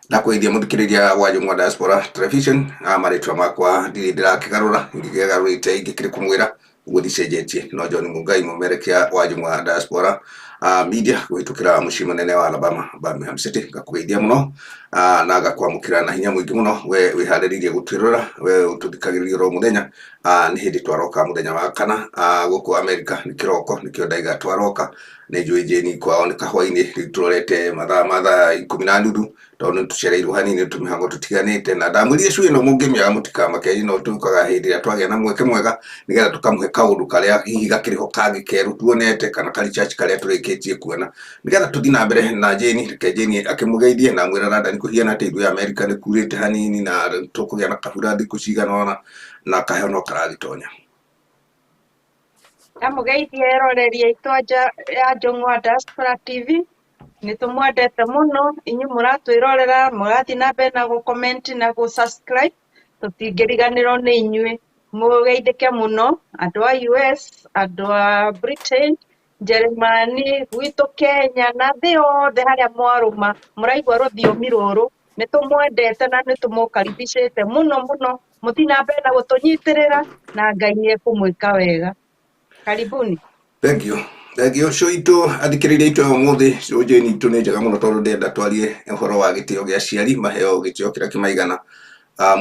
Ndakũgeithia mũthikĩrĩria wa Njũng'wa Diaspora Television, marĩtwa makwa ndirĩ ndĩrakĩgarũra, ingĩkĩgarũrĩte ingĩkĩrĩ kũmwĩra ũguo ndicenjetie, no John Mungai mũmerekia wa Njũng'wa Diaspora Media kũhĩtũkĩra mũciĩ mũnene wa Alabama, Birmingham City. Ngakũgeithia mũno na ngakwamũkĩra na hinya mũingĩ mũno, we wĩharĩrĩirie gũtwĩrora, we ũtũthikagĩrĩria oro mũthenya. Nĩ hĩndĩ twaroka mũthenya wa kana gũkũ Amerika nĩ kĩroko, nĩkĩo ndaiga twaroka. Nĩ njũĩ Jane kwao nĩ kahwainĩ, rĩu tũrorete mathaa ma thaa ikũmi na nuthu, tondũ nĩ tũcereirwo hanini nĩ tũmĩhango tũtiganĩte, na ndamwĩrire cui ĩno mũngĩmĩaga mũtikamake, ĩno tũkaga hĩndĩ ĩrĩa twagĩa na mweke mwega nĩgetha tũkamũhe kaũndũ karĩa hihi gakĩrĩ ho kangĩ kerũ tuonete kana ka research karĩa tũrĩkĩtie kuona, nĩgetha tũthiĩ na mbere na Jane. Reke Jane akĩmũgeithie na amwĩre London kũhiana atĩ ithuĩ Amerika nĩ kurĩte hanini na tũkũgĩa na kabura thikũ cigana ũna na kaheho no karagĩtonya. Ndamũgeithia eroreri aitũ a ya Njũng'wa Diaspora TV, nĩ tũmwendete mũno, inyuĩ mũratwĩrorera, mũrathiĩ na mbere na gũ comment na gũ subscribe, tũtingĩriganĩrwo nĩ inyuĩ. Mũgeithĩke mũno, andũ a US, andũ a Britain, Njerumani, gwitũ Kenya na thĩ yothe harĩa mwarũma, mũraigua rũthiomi rũrũ, nĩ tũmwendete na nĩ tũmũkaribicĩte mũno mũno, mũthiĩ na mbere na gũtũnyitĩrĩra na Ngai nĩ ekũmwĩka wega. Karibuni. Thank you. Thank you. Show itũ athikĩrĩria itũ ya ũmũthĩ, show Jane itũ nĩ njega mũno tondũ ndĩrenda twarie ũhoro wa gĩtĩo gĩa aciari, maheo gĩtĩo kĩrĩa kĩmaigana.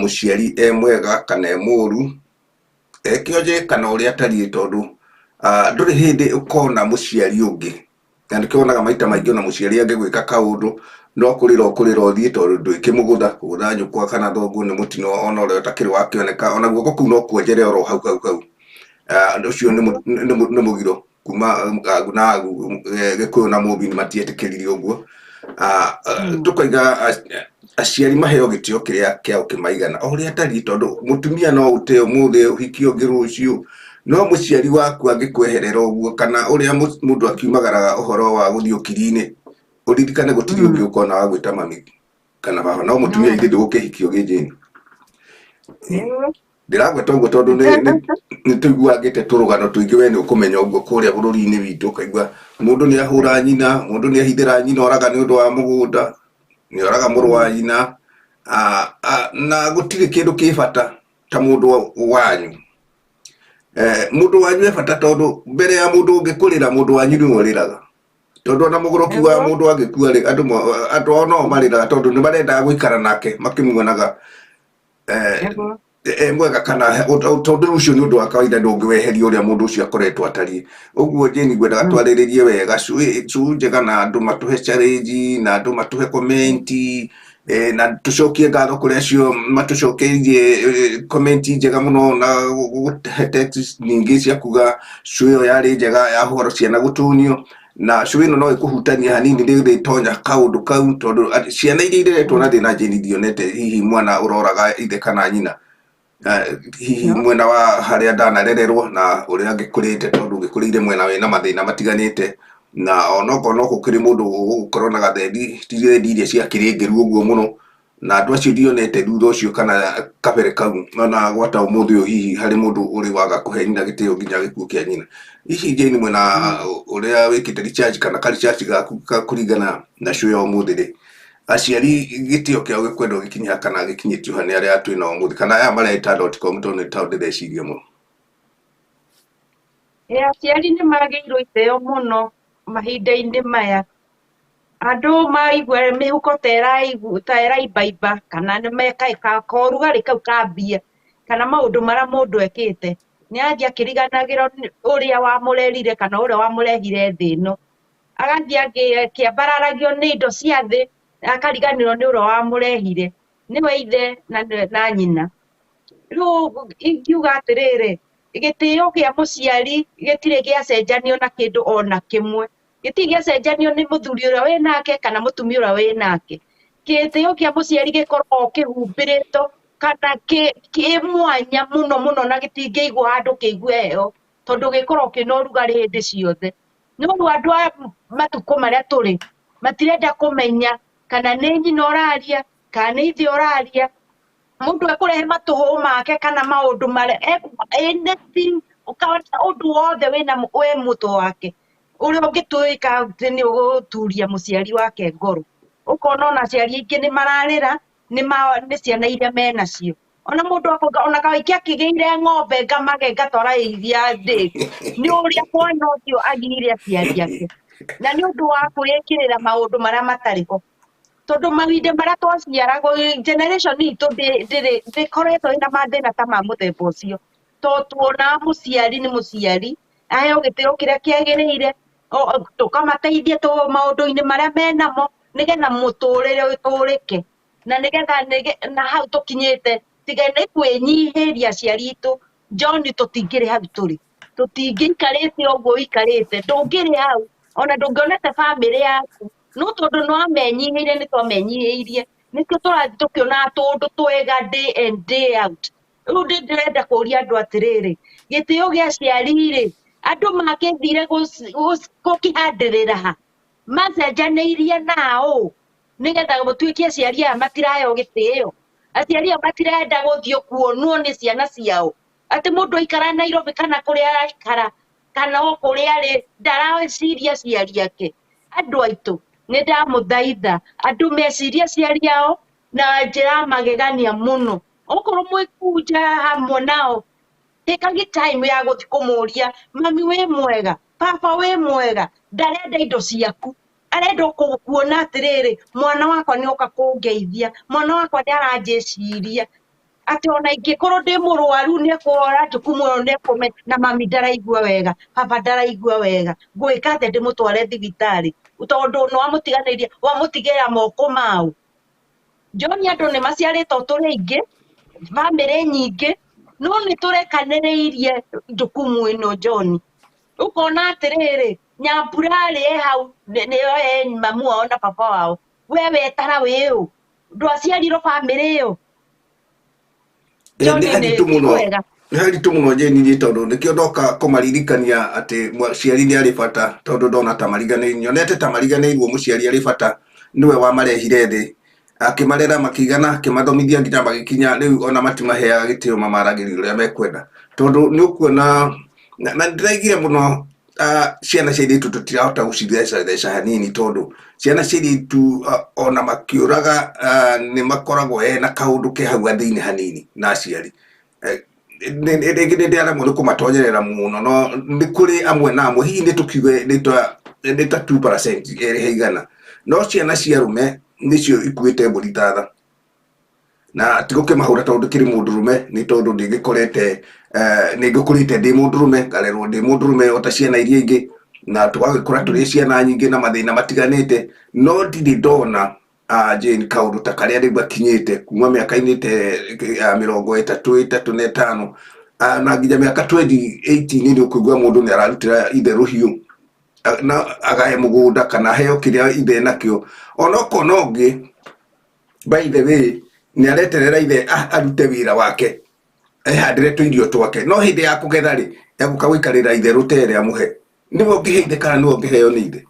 Mũciari e mwega kana e mũru, e kĩonje kana ũrĩa atariĩ, tondũ ndũrĩ hĩndĩ ũkona mũciari ũngĩ, na nĩkĩo wonaga maita maingĩ ona mũciari angĩgwĩka kaũndũ no kũrĩra ũkũrĩra ũthiĩ, tondũ ndwĩkĩmũgũtha. Kũgũtha nyũkwa kana thoguo nĩ mũtino ona ũrĩa ũtakĩrĩ wakĩoneka, ona guoko kũu no kuonjere oro hau hau hau. Ũcio nĩ mũgiro kuma agu na agu, Gĩkũyũ na Mũmbi nĩ matietĩkĩririe ũguo. Tũkoiga aciari maheo gĩtĩo kĩrĩa kĩao kĩmaigana o ũrĩa atariĩ, tondũ mũtumia no ũte ũmũthĩ ũhikie ũngĩ rũciũ, no mũciari waku angĩkweherera ũguo kana ũrĩa mũndũ akiumagaraga ũhoro wa gũthiĩ ũkiri-inĩ, ũririkane gũtirĩ ũngĩ ũkona wa gwĩta mami kana baba, no mũtumia ithe ndũgũkĩhikio gĩ Jane. Ndĩragweta ũguo tondũ nĩ tũiguangĩte tũrũgano tũingĩ, we nĩ ũkũmenya ũguo kũrĩa bũrũri-inĩ witũ, ũkaigua mũndũ nĩ ahũra nyina, mũndũ nĩ ahithĩra nyina oraga nĩ ũndũ wa mũgũnda, nĩ oraga mũrũ wa nyina, na gũtirĩ kĩndũ kĩ bata ta mũndũ wanyu. Mũndũ wanyu e bata tondũ mbere ya mũndũ ũngĩ kũrĩra, mũndũ wanyu nĩwe ũrĩraga, tondũ ona mũgũrũki wa mũndũ angĩkua rĩ, andũ ao no marĩraga tondũ nĩ marendaga gũikara nake makĩmuonaga mwega kana tondũ ũcio nĩ ũndũ wa kawaida, ndũngĩweheria ũrĩa mũndũ ũcio akoretwo atariĩ ũguo. Jane, ngwendaga twarĩrĩrie wega cu njega na andũ matũhe challenge na andũ matũhe comment, na tũcokie ngatho kũrĩ acio matũcokeirie comment njega mũno na gũhe text nyingĩ cia kuga cu ĩyo yarĩ njega ya ũhoro ciana gũtũnio, na cu ĩno no ĩkũhutania hanini nĩ ĩtonya kaũndũ kau, tondũ ciana iria ireretwo na thĩna, Jane, ndionete hihi mwana ũroraga ithe kana nyina. Hihi mwena wa harĩa ndanarererwo na ũrĩa ngĩkũrĩte, tondũ ngĩkũrĩire mwena wĩna mathĩna matiganĩte, na onokorwo no gũkĩrĩ mũndũ ũgũkorwo na gathendi, ti thendi iria ciakĩrĩ ngĩru ũguo mũno, na andũ acio ndionete thutha ũcio kana kabere kau ona gwata ũmũthĩ ũyũ hihi harĩ mũndũ ũrĩ waga kũhe nyina gĩtĩo nginya gĩkuũ kĩa nyina. Hihi Jane, mwena ũrĩa wĩkĩte research kana ka research gaku ka kũringana na show ya ũmũthĩ rĩ, aciari gĩtĩo kĩao gĩkwendwo gĩkinye kana gĩkinyĩtio ha nĩ arĩa twĩnao ũmũthĩ kana aya mareta .com, tondũ nĩ tao ndĩreciria mũno? Aciari nĩ magĩirwo itĩo mũno mahinda-inĩ maya. Andũ maigua mĩhuko ta ta ĩraimbaimba kana nĩ meka korugarĩ kau ka mbia kana maũndũ marĩa mũndũ ekĩte, nĩ athiĩ akĩriganagĩrwo nĩ ũrĩa wamũrerire kana ũrĩa wamũrehire thĩ ĩno. Agathiĩ akĩambararagio nĩ indo cia thĩ, akariganĩrwo nĩ ũrĩa wamũrehire, nĩwe ithe na nyina. Rĩu ingiuga atĩrĩrĩ, gĩtĩo kĩa mũciari gĩtirĩ gĩacenjanio na kĩndũ ona kĩmwe. Gĩtirĩ gĩacenjanio nĩ mũthuri ũrĩa wĩnake kana mũtumia ũrĩa wĩnake. Gĩtĩo kĩa mũciari gĩkoragwo kĩhumbĩrĩtwo kana kĩ mwanya mũno mũno na gĩtingĩigwo handũ kĩigue heho, tondũ gĩkoragwo kĩna ũrugarĩ hĩndĩ ciothe. No rĩu andũ a matukũ marĩa tũrĩ matirenda kũmenya kana nĩ nyina ũraria kana nĩ ithe ũraria. Mũndũ ekũrehe matũhũhũ make kana maũndũ marĩa anything, ũkona ũndũ wothe wĩna wĩ mũtwe wake ũrĩa ũngĩtuĩka atĩ nĩ ũgũturia mũciari wake ngoro. Ũkona ona aciari aingĩ nĩ mararĩra nĩ ciana iria menacio. Ona mũndũ akauga ona kawaiki akĩgĩire ng'ombe ngamage ngatwara iria ndĩri nĩ ũrĩa mwana ũcio agire aciari ake na nĩ ũndũ wa kwĩĩkĩrĩra maũndũ marĩa matarĩ ho tondũ mahinda marĩa twaciaragwo generation itũ ndĩkoretwo ĩna mathĩna ta ma mũthemba ũcio to tuonaga mũciari nĩ mũciari aheo gĩtĩo kĩrĩa kĩagĩrĩire tũkamateithia maũndũ-inĩ marĩa menamo nĩgetha mũtũrĩre ũtũrĩke na nĩgetha na hau tũkinyĩte tiga nĩ kwĩnyihĩria aciari itũ John tũtingĩrĩ hau tũrĩ tũtingĩikarĩte ũguo ũikarĩte ndũngĩrĩ hau ona ndũngĩonete bamĩrĩ yaku no tondũ nĩ wamenyihĩirie nĩ twamenyihĩirie nĩkĩo tũrathiĩ tũkĩonaga tũũndũ twega day and day out. Rĩu ndĩrenda kũria andũ atĩrĩrĩ gĩtĩo gĩa aciari rĩ andũ makĩthire gũkĩhandĩrĩra ha macenjanĩirie nao nĩgetha gũtuĩke aciari aya matiraheo gĩtĩo aciari aya matirenda gũthiĩ kuonwo nĩ ciana ciao atĩ mũndũ aikara Nairobi kana kũrĩa araikara kana o kũrĩa arĩ ndareciria aciari ake. Andũ aitũ nĩ ndamũthaitha andũ mecirie aciari ao na njĩra ya magegania mũno okorwo mwĩ kũu nja hamwe nao tekagi time ya gũthiĩ kũmũria mami wĩ mwega baba wĩ mwega ndarenda indo ciaku arenda kuona atĩrĩrĩ mwana wakwa nĩ oka kũngeithia mwana wakwa nĩ aranjĩciria atĩ ona ingĩkorwo ndĩ mũrwaru nĩ ekũhora njukumu ĩyo nĩ ekũme na mami ndaraigua wega baba ndaraigua wega ngwĩka atĩa ndĩmũtware thibitarĩ tondũ nĩ wamũtiganĩria wamũtigĩra moko mau. John andũ nĩ maciarĩtwo tũrĩ aingĩ bamĩrĩ nyingĩ no nĩ tũrekanĩrĩirie njukumu ĩno John ũkona atĩrĩrĩ nyambura rĩ e hau nĩyo e mamu wao na baba wao we wetara wĩũ ndwaciarirwo bamĩrĩ ĩyo. John Nĩ nĩ haritũ ti mũno kwega. Nĩ haritũ mũno Jane niĩ tondũ nĩkĩo ndoka kũmaririkania atĩ mũciari nĩ arĩ bata tondũ ndona ta mariganĩirwo nyonete ta mariganĩirwo mũciari arĩ bata nĩwe wamarehire thĩ akĩmarera makĩigana akĩmathomithia nginya magĩkinya rĩu ona matimaheaga gĩtĩo mamaragĩria ũrĩa mekwenda tondũ nĩ ũkuona na ndĩraigire mũno ciana cia airĩtu tũtirahota gũcithecatheca hanini tondũ ciana cia airĩtu ona makĩũraga nĩ makoragwo ena kaũndũ ke hau gathĩinĩ hanini na aciari. Rĩngĩ nĩ ndĩraremwo nĩ kũmatonyerera mũno no nĩ kũrĩ amwe na amwe hihi nĩ tũkiuge nĩ ta 2% ĩrĩ he igana no ciana cia arũme nĩcio ikuĩte mbũri tatha na ti gũkĩmahũra tondũ ndĩkĩrĩ mũndũrũme nĩ tondũ ndĩgĩkorete nĩ ngĩkũrĩte ndĩ mũndũrũme ngarerwo ndĩ mũndũrũme o ta ciana iria ingĩ na tũgagĩkũra tũrĩ ciana nyingĩ na mathĩna matiganĩte no ndirĩ ndona Jane kaũndũ ta karĩa rĩu gakinyĩte kuma mĩaka-inĩ ya mĩrongo ĩtatũ na ĩtano na nginya mĩaka 2018 nĩ ũkũigua mũndũ nĩ ararutĩra ithe rũhiũ na agae mũgũnda kana aheo kĩrĩa ithe nakĩo ona ũkona ũngĩ by the way nĩ areterera ithe arute wĩra wake ehandĩre tũirio twake no hĩndĩ ya kũgetha rĩ egũka gũikarĩra ithe rũtere amũhe nĩwe ũngĩhe ithe kana nĩwe ũngĩheo nĩ ithe.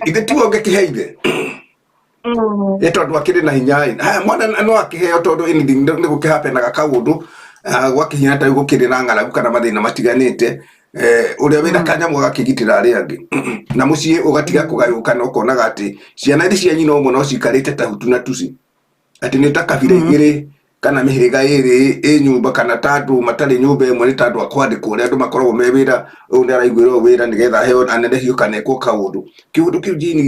Ithe tiwe ũngĩkĩhe ithe nĩ tondũ akĩrĩ na hinya ĩ haya mwana no akĩheo tondũ anything nĩ gũkĩhapenaga kaũndũ gwakĩhiana ta rĩu gũkĩrĩ na ng'aragu kana mathĩna matiganĩte ũrĩa wĩna kanyamũ agakĩgitĩra arĩa angĩ na mũciĩ ũgatiga kũgayũkana ũkonaga atĩ ciana irĩ cia nyina ũmwe no cikarĩte ta hutu na tusi atĩ nĩ ta kabira igĩrĩ kana mĩhĩrĩga ĩrĩ ĩ nyũmba kana ta andũ matarĩ nyũmba ĩmwe nĩ ta andũ a kwandĩkwo ũrĩa andũ makoragwo me wĩra ũyũ nĩ araiguĩrwo wĩra nĩgetha aheo anenehio kana ekwo kaũndũ kĩũndũ kĩu Jane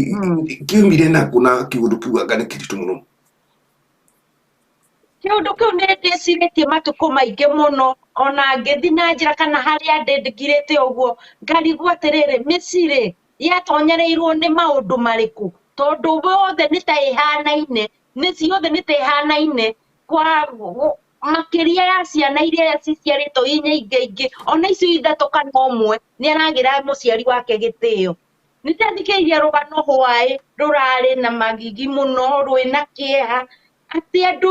kiumire nakũ na kĩũndũ kĩu anga nĩ kĩritũ mũno. Kĩũndũ kĩu nĩ ndĩcirĩtie matukũ maingĩ mũno ona ngĩthiĩ na njĩra kana harĩa ndĩ ndikirĩte ũguo ngarigwo atĩrĩrĩ mĩciĩ rĩ yatonyereirwo nĩ maũndũ marĩkũ tondũ yothe nĩ ta ĩhanaine mĩciĩ yothe nĩ ta ĩhanaine kwa makĩria ya ciana iria ciciarĩtwo i nyingĩ ingĩ ona icio ithatũ kana ũmwe nĩ aragĩra mũciari wake gĩtĩo. Nĩ ndathikĩrĩirie rũgano hwaĩ rũrarĩ na magigi mũno rwĩna kĩeha atĩ andũ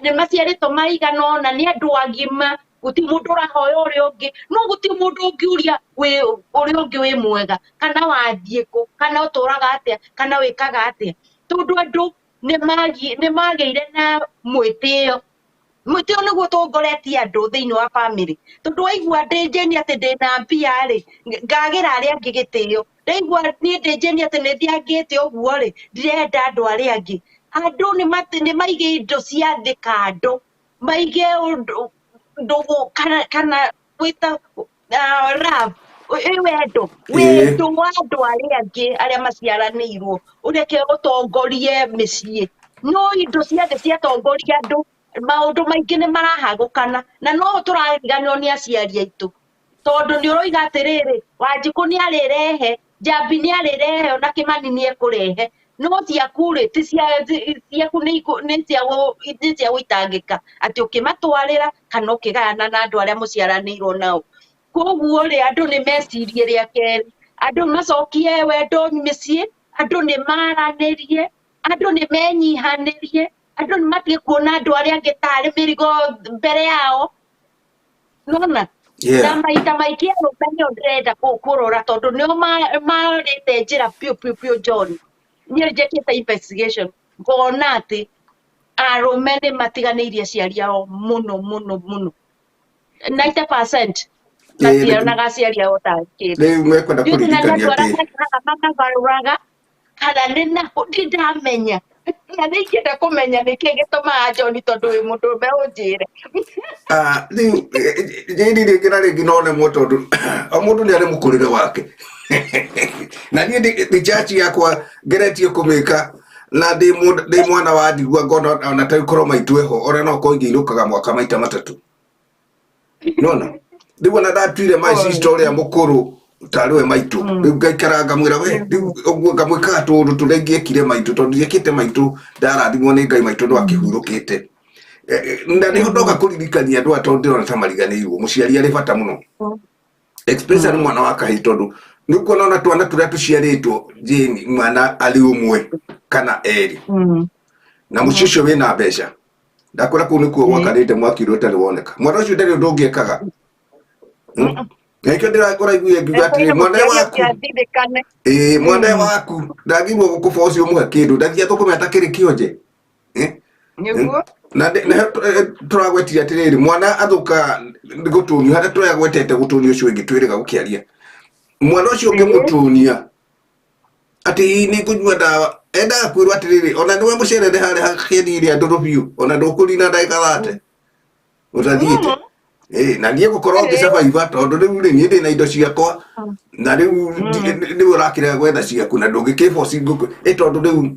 nĩ maciarĩtwo maigana ũna nĩ andũ agima gũtirĩ mũndũ ũrahoya ũrĩa ũngĩ no gũtirĩ mũndũ ũngĩũria ũrĩa ũngĩ wĩ mwega kana wathiĩ kũ kana ũtũraga atĩa kana wĩkaga atĩa tondũ andũ nĩ magĩire na mwĩtĩo. Mũtĩ ũyũ nĩguo ũtongoretie andũ thĩinĩ wa bamĩrĩ, tondũ waigua ndĩ Jane atĩ ndĩna mbia rĩ, ngagĩra arĩa angĩ gĩtĩo. Ndaigua niĩ ndĩ Jane atĩ nĩ thiangĩte ũguo rĩ, ndirenda andũ arĩa angĩ. Andũ nĩ maige indo cia thĩ kando, maige ũndũ ndũgũ kana gwĩta love, ĩ wendo, wendo wa andũ arĩa angĩ arĩa maciaranĩirwo, ũreke ũtongorie mĩciĩ. No indo cia thĩ ciatongoria andũ, maũndũ maingĩ nĩ marahagũkana, na no tũrariganĩrwo nĩ aciari aitũ. Tondũ nĩ ũroiga atĩrĩrĩ, Wanjikũ nĩ arĩrehe, Njambi nĩ arĩrehe, ona Kĩmani nĩ ekũrehe. No ciaku rĩ, ti cia ciaku nĩ nĩ cia gũitangĩka atĩ ũkĩmatwarĩra kana ũkĩgayana na andũ arĩa mũciaranĩirwo nao. Koguo rĩ, andũ nĩ mecirie rĩa kerĩ, andũ macokie wendo mĩciĩ, andũ nĩ maranĩrie, andũ nĩ menyihanĩrie, andũ nĩ matige kuona andũ arĩa angĩ tarĩ mĩrigo mbere yao. Nona? Na maita maingĩ arũme nĩo ndĩrenda kũrora tondũ nĩo marĩte njĩra biũ biũ biũ John. Niĩ njĩkĩte investigation ngona atĩ arũme nĩ matiganĩirie aciari ao mũno mũno mũno. 90% mationaga aciari ao ta kĩndũ. Rĩu mekwenda Ndiũĩ kana nĩ kũririkania andũ arĩa atĩ maikaraga makagarũraga kana nĩ nakũ ndindamenya. Na nĩ ingĩenda kũmenya nĩkĩ gĩtũmaga John tondũ wĩ mũndũrũme ũnjĩre. Rĩu Jane rĩngĩ na rĩngĩ no nemwo tondũ o mũndũ nĩ arĩ mũkũrĩre wake. Na niĩ research yakwa ngeretie kũmĩka na ndĩ mwana wa ndigwa ngona ona ta korwo maitũ eho ona no korwo ingĩinũkaga mwaka maita matatũ. Nona rĩu ona ndatuire my sister ũrĩa mũkũrũ tarĩ we maitũ, rĩu ngaikara ngamwĩra we rĩu ũguo ngamwĩkaga tũũndũ tũrĩa ingĩekire maitũ tondũ ndiekĩte maitũ ndarathimwo nĩ Ngai maitũ no akĩhurũkĩte. Na nĩho ndoka kũririkania andũ aya tondũ ndĩrona ta mariganĩirwo mũciari arĩ bata mũno, especially mwana wa kahĩĩ tondũ nĩ ũkuona ona twana tũrĩa tũciarĩtwo Jane mwana arĩ ũmwe kana erĩ na mũciĩ ũcio wĩna mbeca ndakwĩra kũu nĩkuo gwakanĩte mwaki ũrĩa ũtarĩ woneka. Mwana ũcio ndarĩ ũndũ ũngĩ ekaga. Na nĩkĩo ũraiguire ngiuga atĩrĩ mwana waku ĩĩ mwana waku ndagĩrĩirwo gũkũboci ũmũhe kĩndũ ndathiĩ athũkũme atakĩrĩ kĩonje. Nĩguo. Na tũragwetire atĩrĩrĩ mwana athũka gũtũnio harĩa tũragwetete gũtũnio ũcio ũngĩ twĩrĩga gũkĩaria mwana ũcio ũngĩmũtũnia atĩ nĩ ngũnyua ndawa endaga kwĩrwo atĩrĩrĩ ona nĩwe mũcerere harĩa hakĩeni ĩrĩa ndũrũ biũ ona ndũkũrina ndagĩka thate ũtathiĩte. Na niĩ ngũkorwo ngĩcabaiba tondũ rĩu rĩ niĩ ndĩna indo ciakwa na rĩu nĩwe ũrakĩrega gwetha ciaku na ndũngĩkĩboci ngũkũ ĩ tondũ rĩu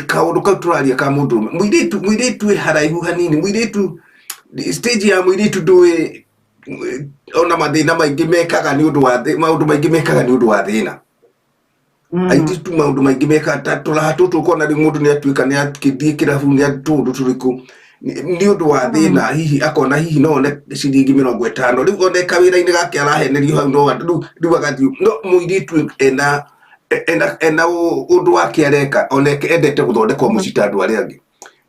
kaũndũ kau tũraria ka mũndũrũme mũirĩtu mũirĩtu ĩ haraihu hanini mũirĩtu stage ya mũirĩtu ndũĩ ona mathĩna maingĩ mekaga nĩ ũndũ wa maũndũ maingĩ mekaga nĩ ũndũ wa thĩna. Airĩtu maũndũ maingĩ mekaga ta tũraha tũtũ ũkona rĩu mũndũ nĩ atuĩka nĩ akĩthiĩ kĩrabu nĩ tũũndũ tũrĩkũ nĩ ũndũ wa thĩna hihi akona hihi no one ciringi 50 rĩu one kawĩra-inĩ gake arahenerio hau no rĩu agathiĩ no mũirĩtu ena ũndũ wake areka ona endete gũthondekwo mũciĩ ta andũ arĩa angĩ.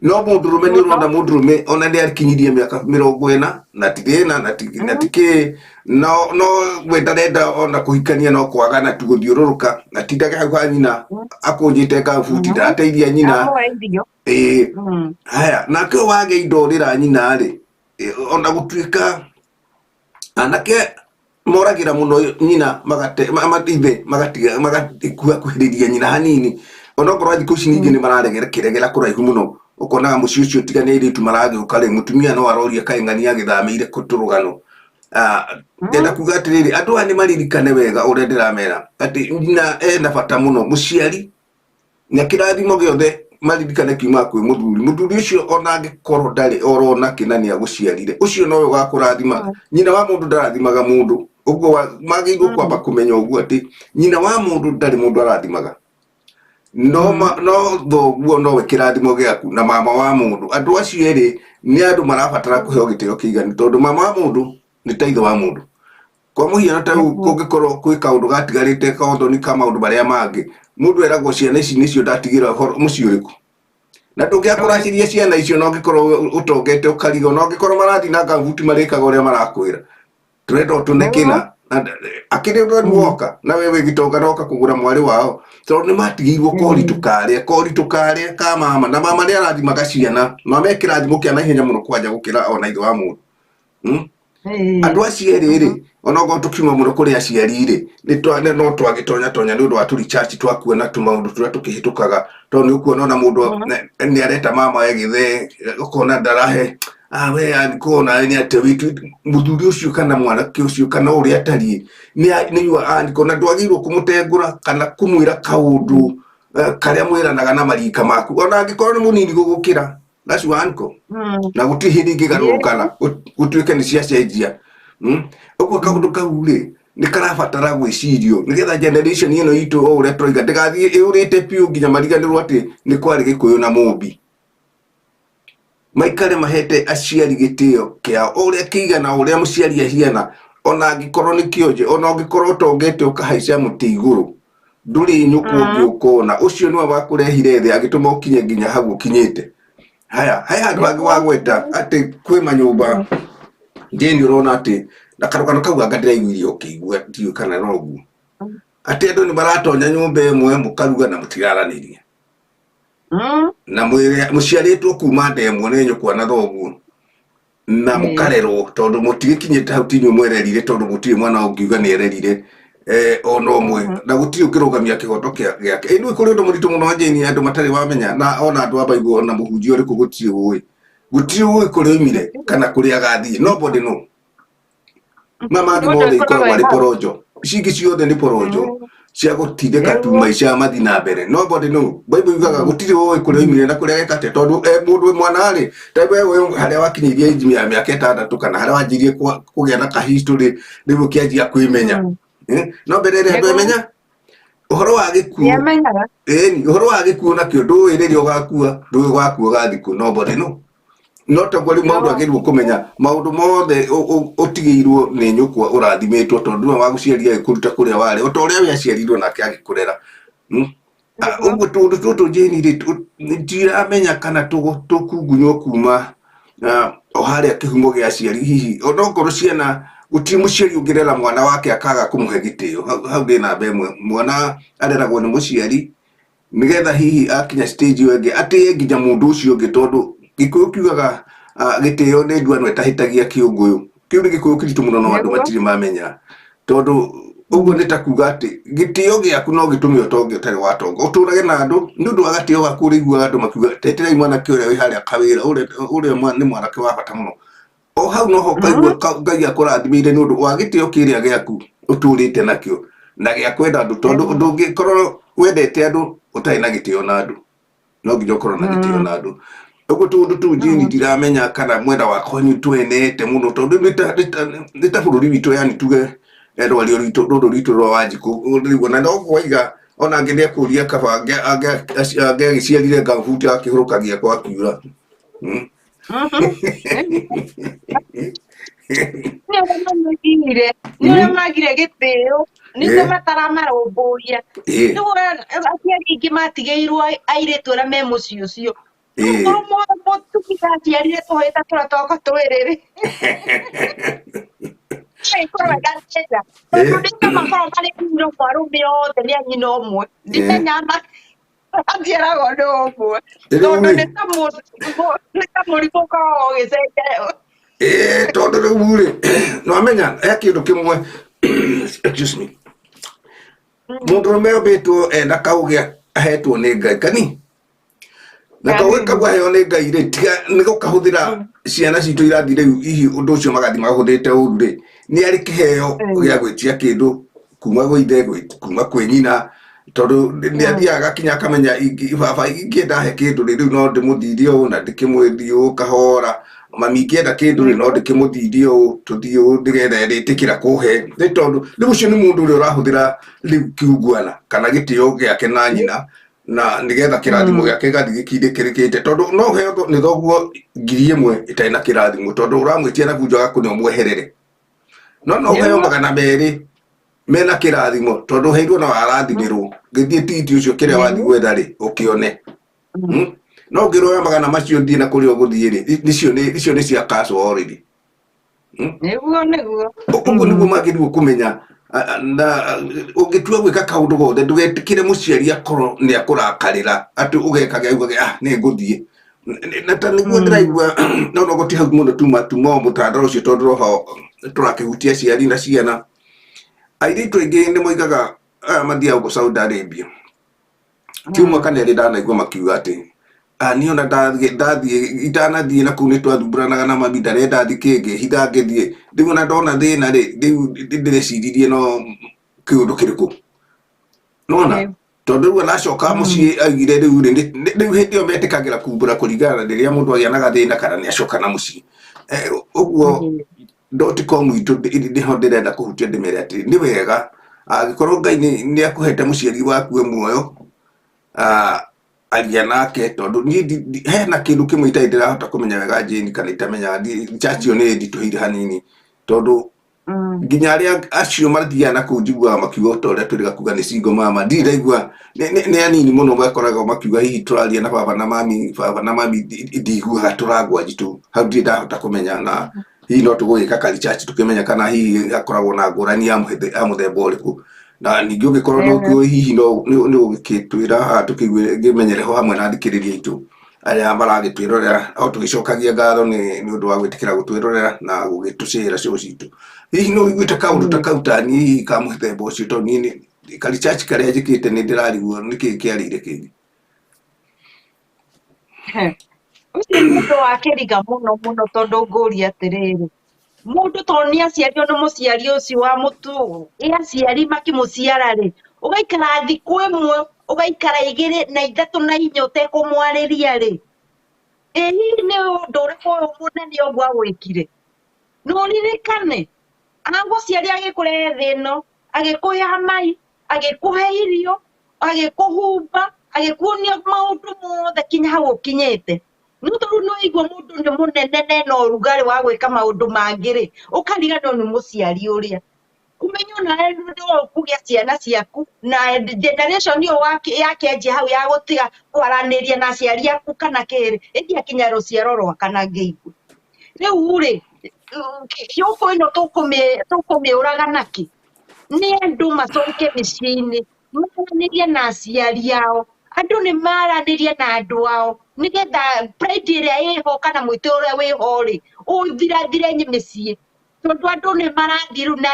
No mũndũrũme nĩ ũrona mũndũrũme ona nĩ akinyirie mĩaka 40 na ti thĩna na ti kĩ no we ndarenda ona kũhikania no kwagana tu gũthiũrũrũka na tindage hau ha nyina akũnjĩte ngabuti ndarateithia nyina. Ĩĩ haya nake ũyũ wage indo ũrĩra nyina rĩ ona gũtuĩka anake moragĩra mũno nyina magate ithe magatiga magakuhĩrĩria nyina hanini onokorwo thikũ ici ningĩ nĩ mararegera kĩregera kũraihu mũno ũkonaga mũciĩ ũcio tiga nĩ airĩtu maragĩũka rĩ mũtumia no aroria kaĩ ng'ania agĩthamĩire kũ tũrũgano. Ndĩrenda kuga atĩrĩrĩ andũ aya nĩ maririkane wega ũrĩa ndĩramera atĩ nyina ena bata mũno mũciari na kĩrathimo gĩothe maririkane kiumaga kwĩ mũthuri mũthuri ũcio ona angĩkorwo ndarĩ orona kĩna nĩ agũciarire ũcio nowe ũgakũrathima. Nyina wa mũndũ ndarathimaga mũndũ ũguo magĩrĩirwo kwamba kũmenya ũguo atĩ nyina wa mũndũ ndarĩ mũndũ arathimaga no no thoguo nowe kĩrathimo gĩaku na mama wa mũndũ. Andũ acio erĩ nĩ andũ marabatara kũheo gĩtĩo kĩiganu tondũ mama wa mũndũ nĩ ta ithe wa mũndũ. Kwa mũhiano ta rĩu kũngĩkorwo kwĩ kaũndũ gatigarĩte kaũthoni ka maũndũ marĩa mangĩ mũndũ eragwo ciana ici nĩcio ndatigĩra ũhoro mũciĩ ũrĩkũ na ndũngĩakũracĩria ciana icio na ũngĩkorwo ũtongete ũkarigwo na ũngĩkorwo marathiĩ na ngabuti marĩkaga ũrĩa marakwĩra tũrenda ũtũne kĩna. Akĩrĩ ũrĩa woka na we wĩ gĩtonga noka kũgũra mwarĩ wao tondũ nĩ matigĩirwo koritũ karĩa koritũ karĩa ka mama na mama nĩ arathimaga ciana mama e kĩrathimo kĩa naihenya mũno kwanja gũkĩra ona ithe wa mũndũ. Andũ acio erĩ rĩ, onokorwo tũkiuma mũno kũrĩ aciari rĩ, no twagĩtonya tonya nĩ ũndũ wa tũricaci twa kuona tũmaũndũ tũrĩa tũkĩhĩtũkaga, tondũ nĩ ũkuona ona mũndũ nĩ areta mama we gĩthee, ũkona ndarahe, ah we angĩkorwo nawe nĩ atĩa wĩtu mũthuri ũcio kana mwanake ũcio kana ũrĩa atariĩ nĩ yua andĩko na ndwagĩrĩirwo kũmũtengũra kana kũmwĩra kaũndũ karĩa mwĩranaga na marika maku ona angĩkorwo nĩ mũnini gũgũkĩra. That's your uncle. Na gũtirĩ hĩndĩ ingĩgarũrũkana gũtuĩke nĩ ciacenjia. Ũguo kaũndũ kau rĩ nĩ karabatara gwĩcirio nĩgetha generation ĩno itũ o ũrĩa tũroiga ndĩgathiĩ ĩũrĩte biũ nginya mariganĩrwo atĩ nĩ kwarĩ Gĩkũyũ na Mũmbi. Maikare mahete aciari gĩtĩo kĩao o ũrĩa kĩigana, o ũrĩa mũciari ahiana, ona angĩkorwo nĩ kĩonje, ona ũngĩkorwo ũtongete ũkahaica mũtĩ igũrũ, ndũrĩ nyũkwa ũngĩ ũkona. Ũcio nĩwe wakũrehire thĩ agĩtũma ũkinye nginya hau ũkinyĩte. Haya, he handũ hangĩ wagweta atĩ kwĩ manyũmba Jane ũrona atĩ na karũgano kau anga ndĩraiguire ũkĩigua ndiũĩ kana no ũguo atĩ andũ nĩ maratonya nyũmba ĩmwe mũkaruga na mũtiraranĩria na mwĩrĩ mũciarĩtwo kuma nda ĩmwe nĩ nyũkwa na thoguo na mũkarerwo tondũ mũtigĩkinyĩte hau ti inyuĩ mwererire tondũ gũtirĩ mwana ũngiuga nĩ ererire ona ũmwe na gũtirĩ ũngĩrũgamia kĩhoto gĩake. Ĩ nĩũĩ kũrĩ ũndũ mũritũ mũno Jane andũ matarĩ wamenya na ona andũ a Bible ona mũhunjia ũrĩkũ gũtirĩ ũĩ gũtirĩ ũĩ kũrĩa oimire kana kũrĩa agathiĩ. Nobody know. Ma mangĩ mothe ikoragwo arĩ poronjo, ici ingĩ ciothe nĩ poronjo cia gũtindĩka tu maica mathiĩ na mbere. Nobody know. Bible yugaga gũtirĩ ũĩ kũrĩa oimire na kũrĩa ageka atĩa tondũ mũndũ mwana rĩ ta we ũyũ harĩa wakinyĩirie age ya mĩaka 6 kana harĩa wanjirie kũgĩa na ka history rĩu ũkĩanjia kwĩmenya. No mbere ĩrĩa ndwemenya ũhoro wa gĩkuũ, ĩni ũhoro wa gĩkuũ nakĩo ndũĩ rĩrĩa ũgakua, ndũĩ ũgakua ũgathiĩ kũ, nobody know. No taguo rĩu maũndũ agĩrĩirwo kũmenya maũndũ mothe ũtigĩirwo nĩ nyũkwa ũrathimĩtwo tondũ nĩwe wagũciarire agĩkũruta kũrĩa warĩ o ta ũrĩa we aciarirwo nake agĩkũrera. Ũguo tũũndũ tũtũ Jane rĩ ndiramenya kana tũkungunywo kuma o harĩa kĩhumo gĩa aciari hihi onokorwo ciana gũtirĩ mũciari ũngĩrera mwana wake akaga kũmũhe gĩtĩo. Hau ndĩ namba ĩmwe, mwana areragwo nĩ mũciari nĩgetha hihi akinya stage ĩyo ĩngĩ atĩe nginya mũndũ ũcio ũngĩ tondũ Gĩkũyũ kiugaga gĩtĩo nĩ nduano ĩtahĩtagia kĩũngũyũ. Kĩu nĩ Gĩkũyũ kĩritũ mũno no andũ matirĩ mamenya tondũ ũguo nĩ ta kuga atĩ gĩtĩo gĩaku no gĩtũme ũtonge ũtarĩ watonga ũtũrage na andũ nĩ ũndũ wa gatĩo gaku ũrĩiguaga andũ makiuga teterai mwanake ũrĩa wĩ harĩa kawĩra ũrĩa nĩ mwanake wa bata mũno. O hau noho ũkaigua Ngai akũrathimĩire nĩ ũndũ wa gĩtĩo kĩrĩa gĩaku ũtũrĩte nakĩo na gĩa kwenda andũ tondũ ndũngĩkorwo wendete andũ ũtarĩ na gĩtĩo na andũ, no nginya ũkorwo na gĩtĩo na andũ. Ũguo tũũndũ tũu Jane ndiramenya kana mwena wa kwanyu twenete mũno tondũ nĩ ta bũrũri witũ yani tuge rwario rwitũ rũrũ rwitũ rwa Wanjikũ rĩu ona no waiga ona angĩ nĩ ekũria kaba angĩagĩciarire ngambuti akĩhũrũkagia gwakiura. Nĩ ũrĩa mamagire, nĩ ũrĩa magire gĩtĩo, nĩkĩo mataramarũmbũiya. Rĩu aciari aingĩ matigĩirwo airĩtu arĩa me mũciĩ ũcio. Korwo mũtumia aciarire tũhĩĩ ta tũrĩa twakwa twĩrĩ rĩ. Tondũ nĩ ta makoragwo marĩ nyina ũmwe arũme othe nĩ a nyina ũmwe. Ndimenyaga aciaragwo nĩ ũmwe. Tondũ nĩ ta mũrimũ ũkoragwo ũgĩcenjia. Tondũ rĩu rĩ nĩwamenya he kĩndũ kĩmwe excuse me mũndũrũme ombĩtwo ena kaũgĩ ahetwo nĩ Ngai kani na kaũgĩ kau aheo nĩ Ngai rĩ tiga nĩ gũkahũthĩra ciana citũ irathiĩ rĩu hihi ũndũ ũcio magathiĩ mahũthĩrĩte ũru rĩ nĩ arĩ kĩheo gĩa gwĩtia kĩndũ kuma gwĩ ithe kuma kwĩ nyina tondũ nĩ athiaga agakinya akamenya baba ingĩenda he kĩndũ rĩ rĩu no ndĩmũthithie ũũ na ndĩkĩmwĩrie ũũ kahora, mami ingĩenda kĩndũ rĩ no ndĩkĩmũthithie ũũ tũthiĩ ũũ nĩgetha ĩrĩtĩkĩra kũhe nĩ tondũ rĩu ũcio nĩ mũndũ ũrĩa ũrahũthĩra rĩu kiungwana kana gĩtĩo gĩake na nyina na nĩgetha kĩrathimo gĩake gĩgathiĩ gĩkindĩkĩrĩkĩte tondũ no ũheo nĩ thoguo 1,000 ĩtarĩ na kĩrathimo tondũ ũramwĩtia na bunjo agakũne ũmweherere no no ũheo 200 mena kĩrathimo tondũ ũheirwo na warathimĩrwo gĩthiĩ titi ũcio kĩrĩa wathiĩ gwetha rĩ ũkĩone. No ũngĩroya magana macio thiĩ na kũrĩa ũgũthiĩ rĩ icio nĩ cia cash already. Nĩguo nĩguo. Ũguo nĩguo magĩrĩirwo kũmenya. Na ũngĩtua gwĩka kaũndũ gothe, ndũgetĩkĩre mũciari akorwo nĩ akũrakarĩra atĩ ũgekage augage, "Ah, nĩ ngũthiĩ." Na ta nĩguo ndĩraigua, no no gũti hau mũno tuma tuma o mũtandao ũcio, tondũ roho tũrakĩhutia aciari na ciana. Airĩtu aingĩ nĩ moigaga aya mathiaga gũkũ Saudi Arabia, kiumia kana ĩrĩ ndanaigua makiuga atĩ, "Ah, niĩ ona ndathiĩ itanathiĩ na kũu nĩ twathumbũranaga na mami, ndarenda thiĩ kĩngĩ hitha ngĩthiĩ, rĩu ona ndona thĩna rĩ, rĩu ndĩreciririe no kĩũndũ kĩrĩkũ nona." Tondũ rĩu aracoka mũciĩ augire rĩu rĩ, rĩu hĩndĩ ĩyo metĩkagĩra kumbũra kũringana na rĩrĩa mũndũ agĩa na gathĩna kana nĩ acoka na mũciĩ. Ũguo dot com itũ nĩho ndĩrenda kũhutia, ndĩmere atĩ nĩ wega angĩkorwo Ngai nĩ akũhete mũciari waku e muoyo, aria nake, tondũ niĩ hena kĩndũ kĩmwe itarĩ ndĩrahota kũmenya wega, Jane, kana itamenyaga. Church ĩyo nĩ nditũhĩire hanini, tondũ nginya arĩa acio mathiaga na kũu njiguaga makiuga ta ũrĩa twĩrĩga kuga nĩ single mama, ndirĩ ndaigua, nĩ anini mũno makoragwo makiuga hihi tũraria na baba na mami, baba na mami, ndiguaga tũrangwa njitũ hau, ndirĩ ndahota kũmenya. Na hihi no tũgũgĩka ka research tũkĩmenya kana hihi hakoragwo na ngũrani ya mũthemba ũrĩkũ. Na ningĩ ũngĩkorwo nĩ ũkĩũĩ, hihi no nĩ ũgĩtwĩra haha tũkĩigue, ngĩmenyere ho hamwe na athikĩrĩria aitũ arĩa maragĩtwĩrorera, o tũgĩcokagia ngatho nĩ ũndũ wa gwĩtĩkĩra gũtwĩrorera na gũgĩtũcĩra show citũ. Hihi nĩ ũiguĩte kaũndũ ta kau ta niĩ, hihi ka mũthemba ũcio? Tondũ niĩ ka research karĩa njĩkĩte nĩ ndĩrarigwo nĩkĩ kĩarĩire kĩngĩ. Ũcio nĩ ũndũ wa kĩriga mũno mũno, tondũ ngũria atĩrĩrĩ, mũndũ tondũ nĩ aciarirwo nĩ mũciari ũcio wa mũtu, ĩ aciari makĩmũciara rĩ, ũgaikara thikũ ĩmwe, ũgaikara igĩrĩ na ithatũ na inya ũtekũmwarĩria rĩ, ĩ hihi nĩ ũndũ ũrĩkũ ũyũ mũnene ũguo agwĩkire? Na ũririkane agũciari agĩkũrehe thĩ ĩno, agĩkũhe mai, agĩkũhe irio, agĩkũhumba, agĩkuonia maũndũ mothe kinya hau ũkinyĩte. No tondũ nĩ waigua mũndũ nĩ mũnene na ena ũrugarĩ wa gwĩka maũndũ mangĩ rĩ, ũkariganĩrwo nĩ mũciari ũrĩa. Ũmenye onawe no ũkũgĩa ciana ciaku na generation ĩyo yakĩanjia hau ya gũtiga kwaranĩria na aciari aku kana kĩrĩ, ĩthiĩ rũciaro rwa kana ngĩigue. Rĩu rĩ, gũkũ ĩno tũkũmĩũraga nakĩ? Nĩ andũ macoke mĩciĩ-inĩ, maranĩrie na aciari ao. Andũ nĩ maranĩrie na andũ ao nĩgetha pride ĩrĩa ĩho kana mwĩtĩo ũrĩa wĩho rĩ, ũthirathire mĩciĩ, tondũ andũ nĩ marathiĩ rĩu na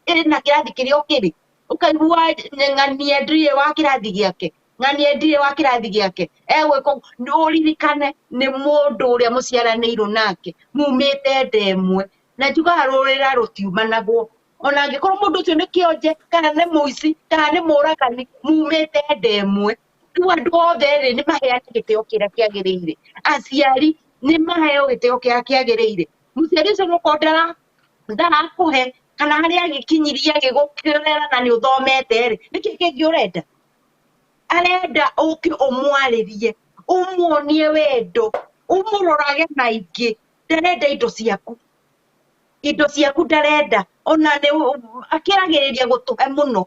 ĩna kĩrathi kĩrĩa ũkĩrĩ, ũkaigua ng'ania ndirĩ wa kĩrathi gĩake, ng'ania ndirĩ wa kĩrathi gĩake, egwĩka ũguo. Ũririkane nĩ mũndũ ũrĩa mũciaranĩirwo nake, mumĩte nda ĩmwe, na njugaga rũrĩra rũtiumanagwo. Ona angĩkorwo mũndũ ũcio nĩ kĩonje kana nĩ mũici kana nĩ mũragani, mumĩte nda ĩmwe. Rĩu andũ othe rĩ, nĩ maheane gĩtĩo kĩrĩa kĩagĩrĩire. Aciari nĩ maheo gĩtĩo kĩrĩa kĩagĩrĩire. Mũciari ũcio onokorwo ndarakũhe kana harĩa agĩkinyirie agĩgũkĩrera na nĩ ũthomete rĩ, nĩkĩ kĩngĩ ũrenda? Arenda ũke ũmwarĩrie, ũmuonie wendo, ũmũrorage na ingĩ. Ndarenda indo ciaku, indo ciaku ndarenda, ona nĩ akĩragĩrĩria gũtũhe mũno.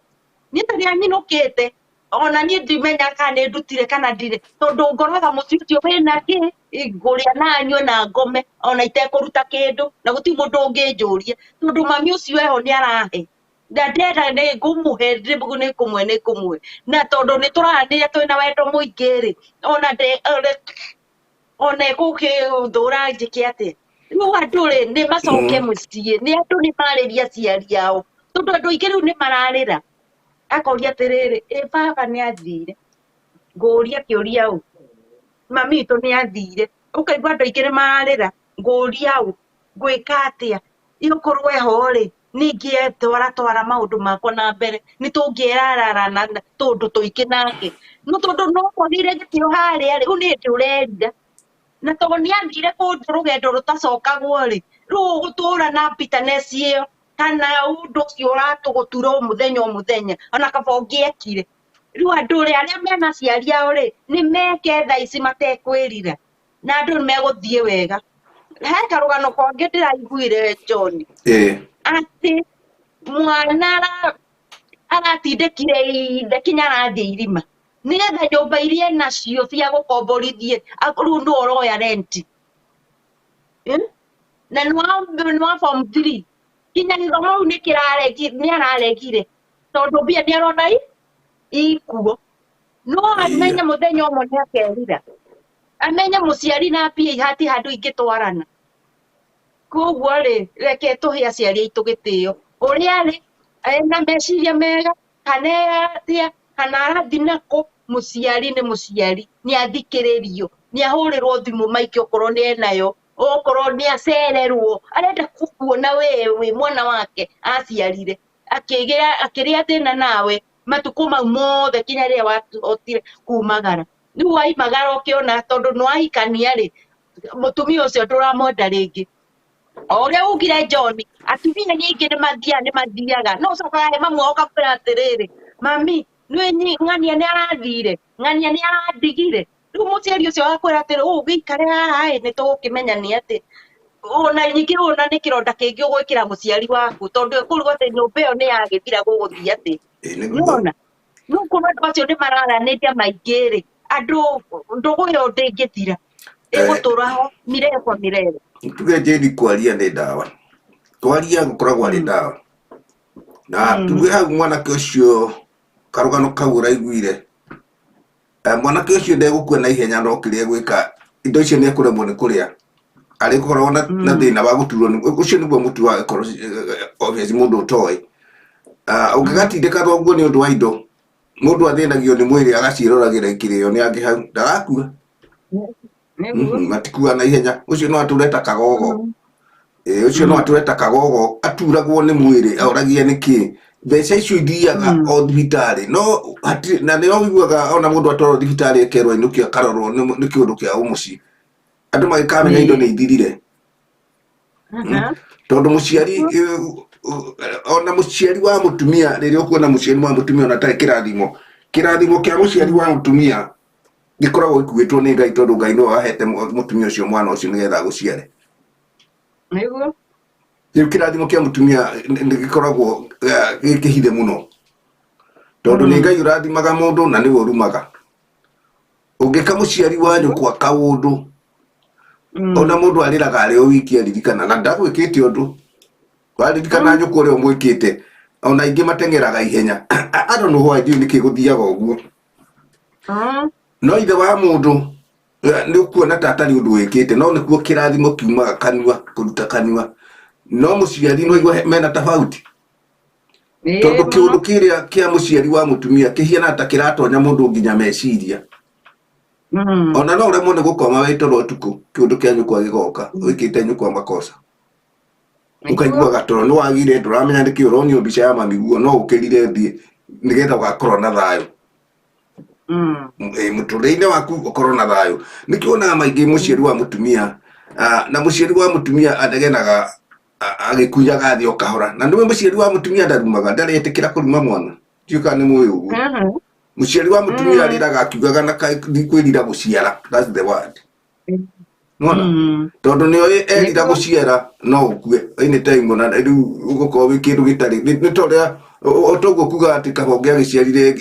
Niĩ ta rĩrĩa nyinũkĩte, ona niĩ ndimenya kana nĩ ndutire kana ndirĩ, tondũ ngoraga mũciĩ ũcio wĩna kĩ, ngũrĩa na nyue na ngome ona itekũruta kĩndũ, na gũtirĩ mũndũ ũngĩnjũria, tondũ mami ũcio eho nĩ arahe, na ndenda nĩ ngũmũhe, nĩ kũmwe nĩ kũmwe, na tondũ nĩ tũraranĩria twĩna wendo mũingĩ rĩ, ona ona ĩgũkĩthũra njĩke atĩa? Rĩu andũ rĩ, nĩ macoke mũciĩ, nĩ andũ nĩ marĩrie aciari ao, tondũ andũ aingĩ rĩu nĩ mararĩra, akoria atĩrĩrĩ, ĩ baba nĩ athire? Ngũria kĩũria ũ, mami witũ nĩ athire? Ũkaigua andũ aingĩ nĩ mararĩra, ngũria ũ, ngwĩka atĩa? Ĩ okorwo eho rĩ, nĩ ingĩetwara twara maũndũ makwa na mbere, nĩ tũngĩerarara na tũũndũ tũingĩ nake, no tondũ no mwagĩire gĩtĩo harĩa rĩ, rĩu nĩ hĩndĩ ũrerira. Na tondũ nĩ athire kũndũ rũgendo rũtacokagwo rĩ, rĩu ũgũtũra na bitterness ĩyo kana ũndũ ũcio ũratũgũtura o mũthenya o mũthenya, ona kaba ũngĩekire. Rĩu andũ rĩ, arĩa mena aciari ao rĩ, nĩ meke thaa ici matekwĩrira, na andũ nĩ megũthiĩ wega. He karũgano kangĩ ndĩraiguire, John, atĩ mwana aratindĩkire ithe kinya arathiĩ irima nĩgetha nyũmba iria enacio cia gũkomborithie, rĩu nĩwe ũroya renti. Na nĩ wa form 3 kinya gĩthomo rĩu nĩ kĩraregi nĩ araregire tondũ mbia nĩ arona ikuo. No amenye mũthenya ũmwe nĩ akerira, amenye mũciari na mbia hati handũ ingĩtwarana. Koguo rĩ, reke tũhe aciari aitũ gĩtĩo, ũrĩa arĩ ena meciria mega kana atĩa kana arathiĩ nakũ, mũciari nĩ mũciari, nĩ athikĩrĩrio, nĩ ahũrĩrwo thimũ maingĩ okorwo nĩ enayo, okorwo nĩ acererwo, arenda gũkuona we wĩ mwana wake aciarire, akĩgĩa akĩrĩa thĩna nawe matukũ mau mothe kinya rĩrĩa wahotire kumagara. Rĩu waimagara ũkĩona tondũ nĩ wahikania rĩ, mũtumia ũcio ndũramwenda rĩngĩ. O ũrĩa ugire John, atumia nyingĩ nĩ mathiaga nĩ mathiaga, no ũcokaga he mamu wao ũkamwĩra atĩrĩrĩ, mami nĩ ng'ania nĩ arathire, ng'ania nĩ arandigire. Rĩu mũciari ũcio agakwĩra atĩrĩ, ũũ gĩikare haha ĩ, nĩ tũgũkĩmenya nĩ atĩ ona ningĩ ona nĩ kĩronda kĩngĩ ũgwĩkĩra mũciari waku, tondũ ekũrigwo atĩ nyũmba ĩyo nĩ yagĩthira gũgũthiĩ atĩ. Ĩĩ nĩguo. Nĩwona? Rĩu korwo andũ acio nĩ mararanĩria maingĩ rĩ, andũ ndũgũ ĩyo ndĩngĩthira, ĩgũtũra ho milele kwa milele. Tuge Jane, kwaria nĩ ndawa, kwaria gũkoragwo arĩ ndawa. Na tuge hau mwanake ũcio, karũgano kau ũraiguire, mwanake ũcio ndegũkua na ihenya, no kĩrĩa egwĩka, indo icio nĩ ekũremwo nĩ kũrĩa, arĩkoragwo na thĩna wa gũturwo ũcio nĩguo mũtu wa gĩkorwo obviously mũndũ ũtoĩ. Ũngĩgatindĩka thoguo nĩ ũndũ wa indo, mũndũ athĩnagio nĩ mwĩrĩ agaciĩroragĩra ikĩrĩo nĩ angĩ hau, ndagakua. Matikua na ihenya. Ũcio no atũre ta kagogo. Ĩĩ, ũcio no atũre ta kagogo, aturagwo nĩ mwĩrĩ, oragie nĩkĩ mbeca icio ithiaga o thibitarĩ, no hatirĩ na nĩo ũiguaga ona mũndũ atwarwo thibitarĩ ekerwo ainũke akarorwo nĩ kĩũndũ kĩa ũmũciĩ, andũ magĩkamenya indo nĩ ithirire. Tondũ mũciari ona mũciari wa mũtumia, rĩrĩa ũkuona mũciari wa mũtumia ona atarĩ kĩrathimo, kĩrathimo kĩa mũciari wa mũtumia gĩkoragwo gĩkuĩtwo nĩ Ngai, tondũ Ngai nĩwe wahete mũtumia ũcio mwana ũcio nĩgetha agũciare. Rĩu kĩrathimo kĩa mũtumia nĩ gĩkoragwo gĩ kĩhithe mũno, tondũ nĩ Ngai ũrathimaga mũndũ na nĩwe ũrumaga. Ũngĩka mũciari wa nyũkwa kaũndũ, ona mũndũ arĩraga arĩ o wiki aririkana na ndagwĩkĩte ũndũ, waririkana nyũkwa ũrĩa ũmwĩkĩte, ona aingĩ mateng'eraga ihenya. I don't know why, ndiũĩ nĩkĩ gũthiaga ũguo. No ithe wa mũndũ nĩ ũkuona ta atarĩ ũndũ wĩkĩte, no nĩkuo kĩrathimo kiumaga kanua, kũruta kanua. No mũciari no igua mena tofauti, tondũ kĩũndũ kĩrĩa kĩa mũciari wa mũtumia kĩhianaga ta kĩratonya mũndũ nginya meciria. Ona no ũremwo nĩ gũkoma wĩ toro ũtukũ, kĩũndũ kĩa nyũkwa gĩgoka, wĩkĩte nyũkwa makosa, ũkaigua gatoro nĩ wagire, ndũramenya nĩkĩ, ũronio mbica ya mami guo no ũkĩrire thiĩ nĩgetha ũgakorwo na thayũ. Mũtũrĩre-inĩ waku ũkorwo na thayũ. Nĩkĩo wonaga maingĩ mũciari wa mũtumia na mũciari wa mũtumia anegenaga agĩkunyaga thĩ o kahora, na nĩwe mũciari wa mũtumia ndarumaga, ndaretĩkĩra kũruma mwana. Ndiũĩ kana nĩ mũĩ ũguo. Mũciari wa mũtumia arĩraga akiugaga na ndikwĩrira gũciara, that's the word. Nĩwona? Tondũ nĩoĩ erira gũciara no ũkue anytime, ona rĩu ũgũkorwo wĩ kĩndũ gĩtarĩ nĩ ta ũrĩa o toguo kuga atĩ kabonge agĩciarire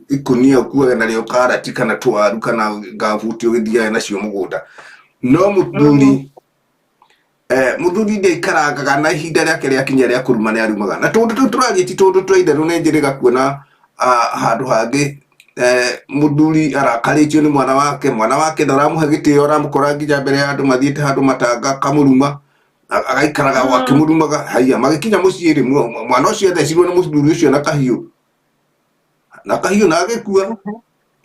ikũnia ũkuaga narĩo karati kana twaru kana ngabuti ũgĩthiaga nacio mũgũnda. No mũthuri mũthuri ndaikarangaga, na ihinda rĩake rĩakinya rĩa kũruma nĩ arumaga. Na tũndũ tũu tũraria ti tũndũ twa itherũ, nĩ njĩrĩga kuona handũ hangĩ mũthuri arakarĩtio nĩ mwana wake, mwana wake ndaramũhe gĩtĩo, aramũkora nginya mbere ya andũ mathiĩte handũ matanga akamũruma, agaikaraga o akĩmũrumaga. Haiya, magĩkinya mũciĩ rĩ, mwana ũcio athecirwo nĩ mũthuri ũcio na kahiũ, na kahiũ na agĩkua.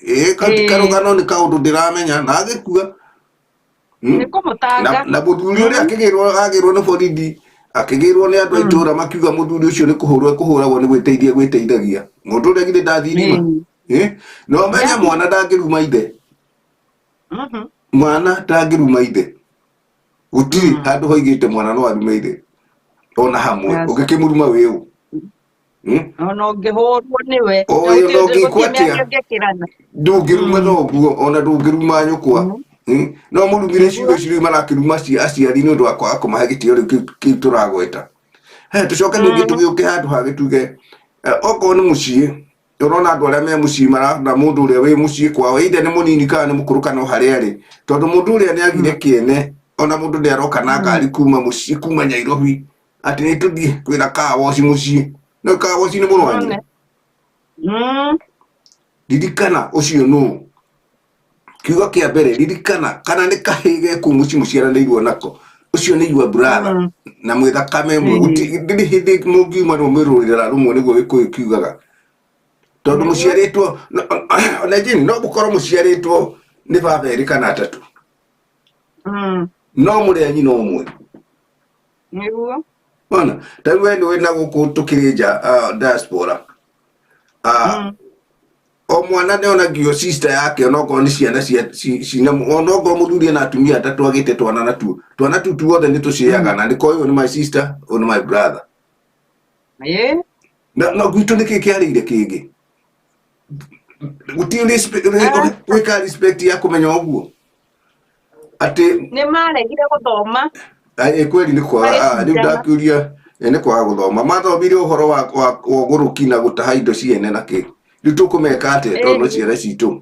Ĩĩ, kau ti karũgano, nĩ kaũndũ ndĩramenya, na agĩkua. Nĩ kũmũtanga. Na mũthuri ũrĩa akĩgĩrwo, agĩrwo nĩ borithi, akĩgĩrwo nĩ andũ a itũra, makiuga mũthuri ũcio nĩ kũhũrwo ekũhũragwo nĩ gwĩteithia gwĩteithagia. Mũndũ ũrĩa githĩ ndathirima? No menye mwana ndangĩruma ithe. Mwana ndangĩruma ithe, gũtirĩ handũ hoigĩte mwana no arume ithe ona hamwe. Ũngĩkĩmũruma wĩ ũ? Ona ũngĩhũrwo nĩwe. Oi, ona ũngĩkwo gũtirĩ atĩa? mĩario ĩngĩkĩrana. Ndũngĩruma thoguo, ona ndũngĩruma nyũkwa. No mũrumire ciugo ici rĩu marakĩruma aciari nĩ ũndũ wa kwaga kũmahe gĩtĩo rĩu kĩu tũragweta. He tũcoke ningĩ tũgĩũke handũ hangĩ tuge okorwo nĩ mũciĩ, ũrona andũ arĩa me mũciĩ marona mũndũ ũrĩa wĩ mũciĩ kwao, either nĩ mũnini kana nĩ mũkũrũ kana o harĩa arĩ, tondũ mũndũ ũrĩa nĩ agire kĩene. Ona mũndũ nĩ aroka na ngari kuma mũciĩ, kuma Nyairobi, atĩ nĩ tũthiĩ kwĩna car wash mũciĩ. No car wash nĩ mũrũ wa nyina. Ririkana ũcio nũ. Kiugo kĩa mbere ririkana kana nĩ kahĩĩ ge kũu mũciĩ mũciaranĩirwo nako, ũcio nĩ your brother na mwĩ thakame ĩmwe. Gũtirĩ hĩndĩ mũngiuma rũmĩrũrĩra rũmwe nĩguo Gĩkũyũ kiugaga. Tondũ mũciarĩtwo ona Jane, no mũkorwo mũciarĩtwo nĩ baba erĩ kana atatũ, no mũrĩ a nyina ũmwe. Nĩguo. Ona ta rĩu we nĩũĩ na gũkũ tũkĩrĩ nja, diaspora, o mwana nĩ onagio sister yake, onokorwo nĩ ciana cia cina, onokorwo mũthuri ena atumia atatũ agĩte twana natuo, twana tu tuothe nĩ tũciaga na nĩko ũyũ nĩ my sister, ũyũ nĩ my brother. Na gwitũ nĩkĩ kĩarĩire kĩngĩ gũtirĩ gwĩka respect ya kũmenya ũguo atĩ Nĩ maregire gũthoma. Kweli nĩ kwaga, rĩu Magĩcindana. Ndakĩũria, nĩ kwaga gũthoma. Mathomire ũhoro wa ũgũrũki na gũtaha indo ciene na kĩ. Rĩu tũkũmeka atĩa tondũ no ciana citũ?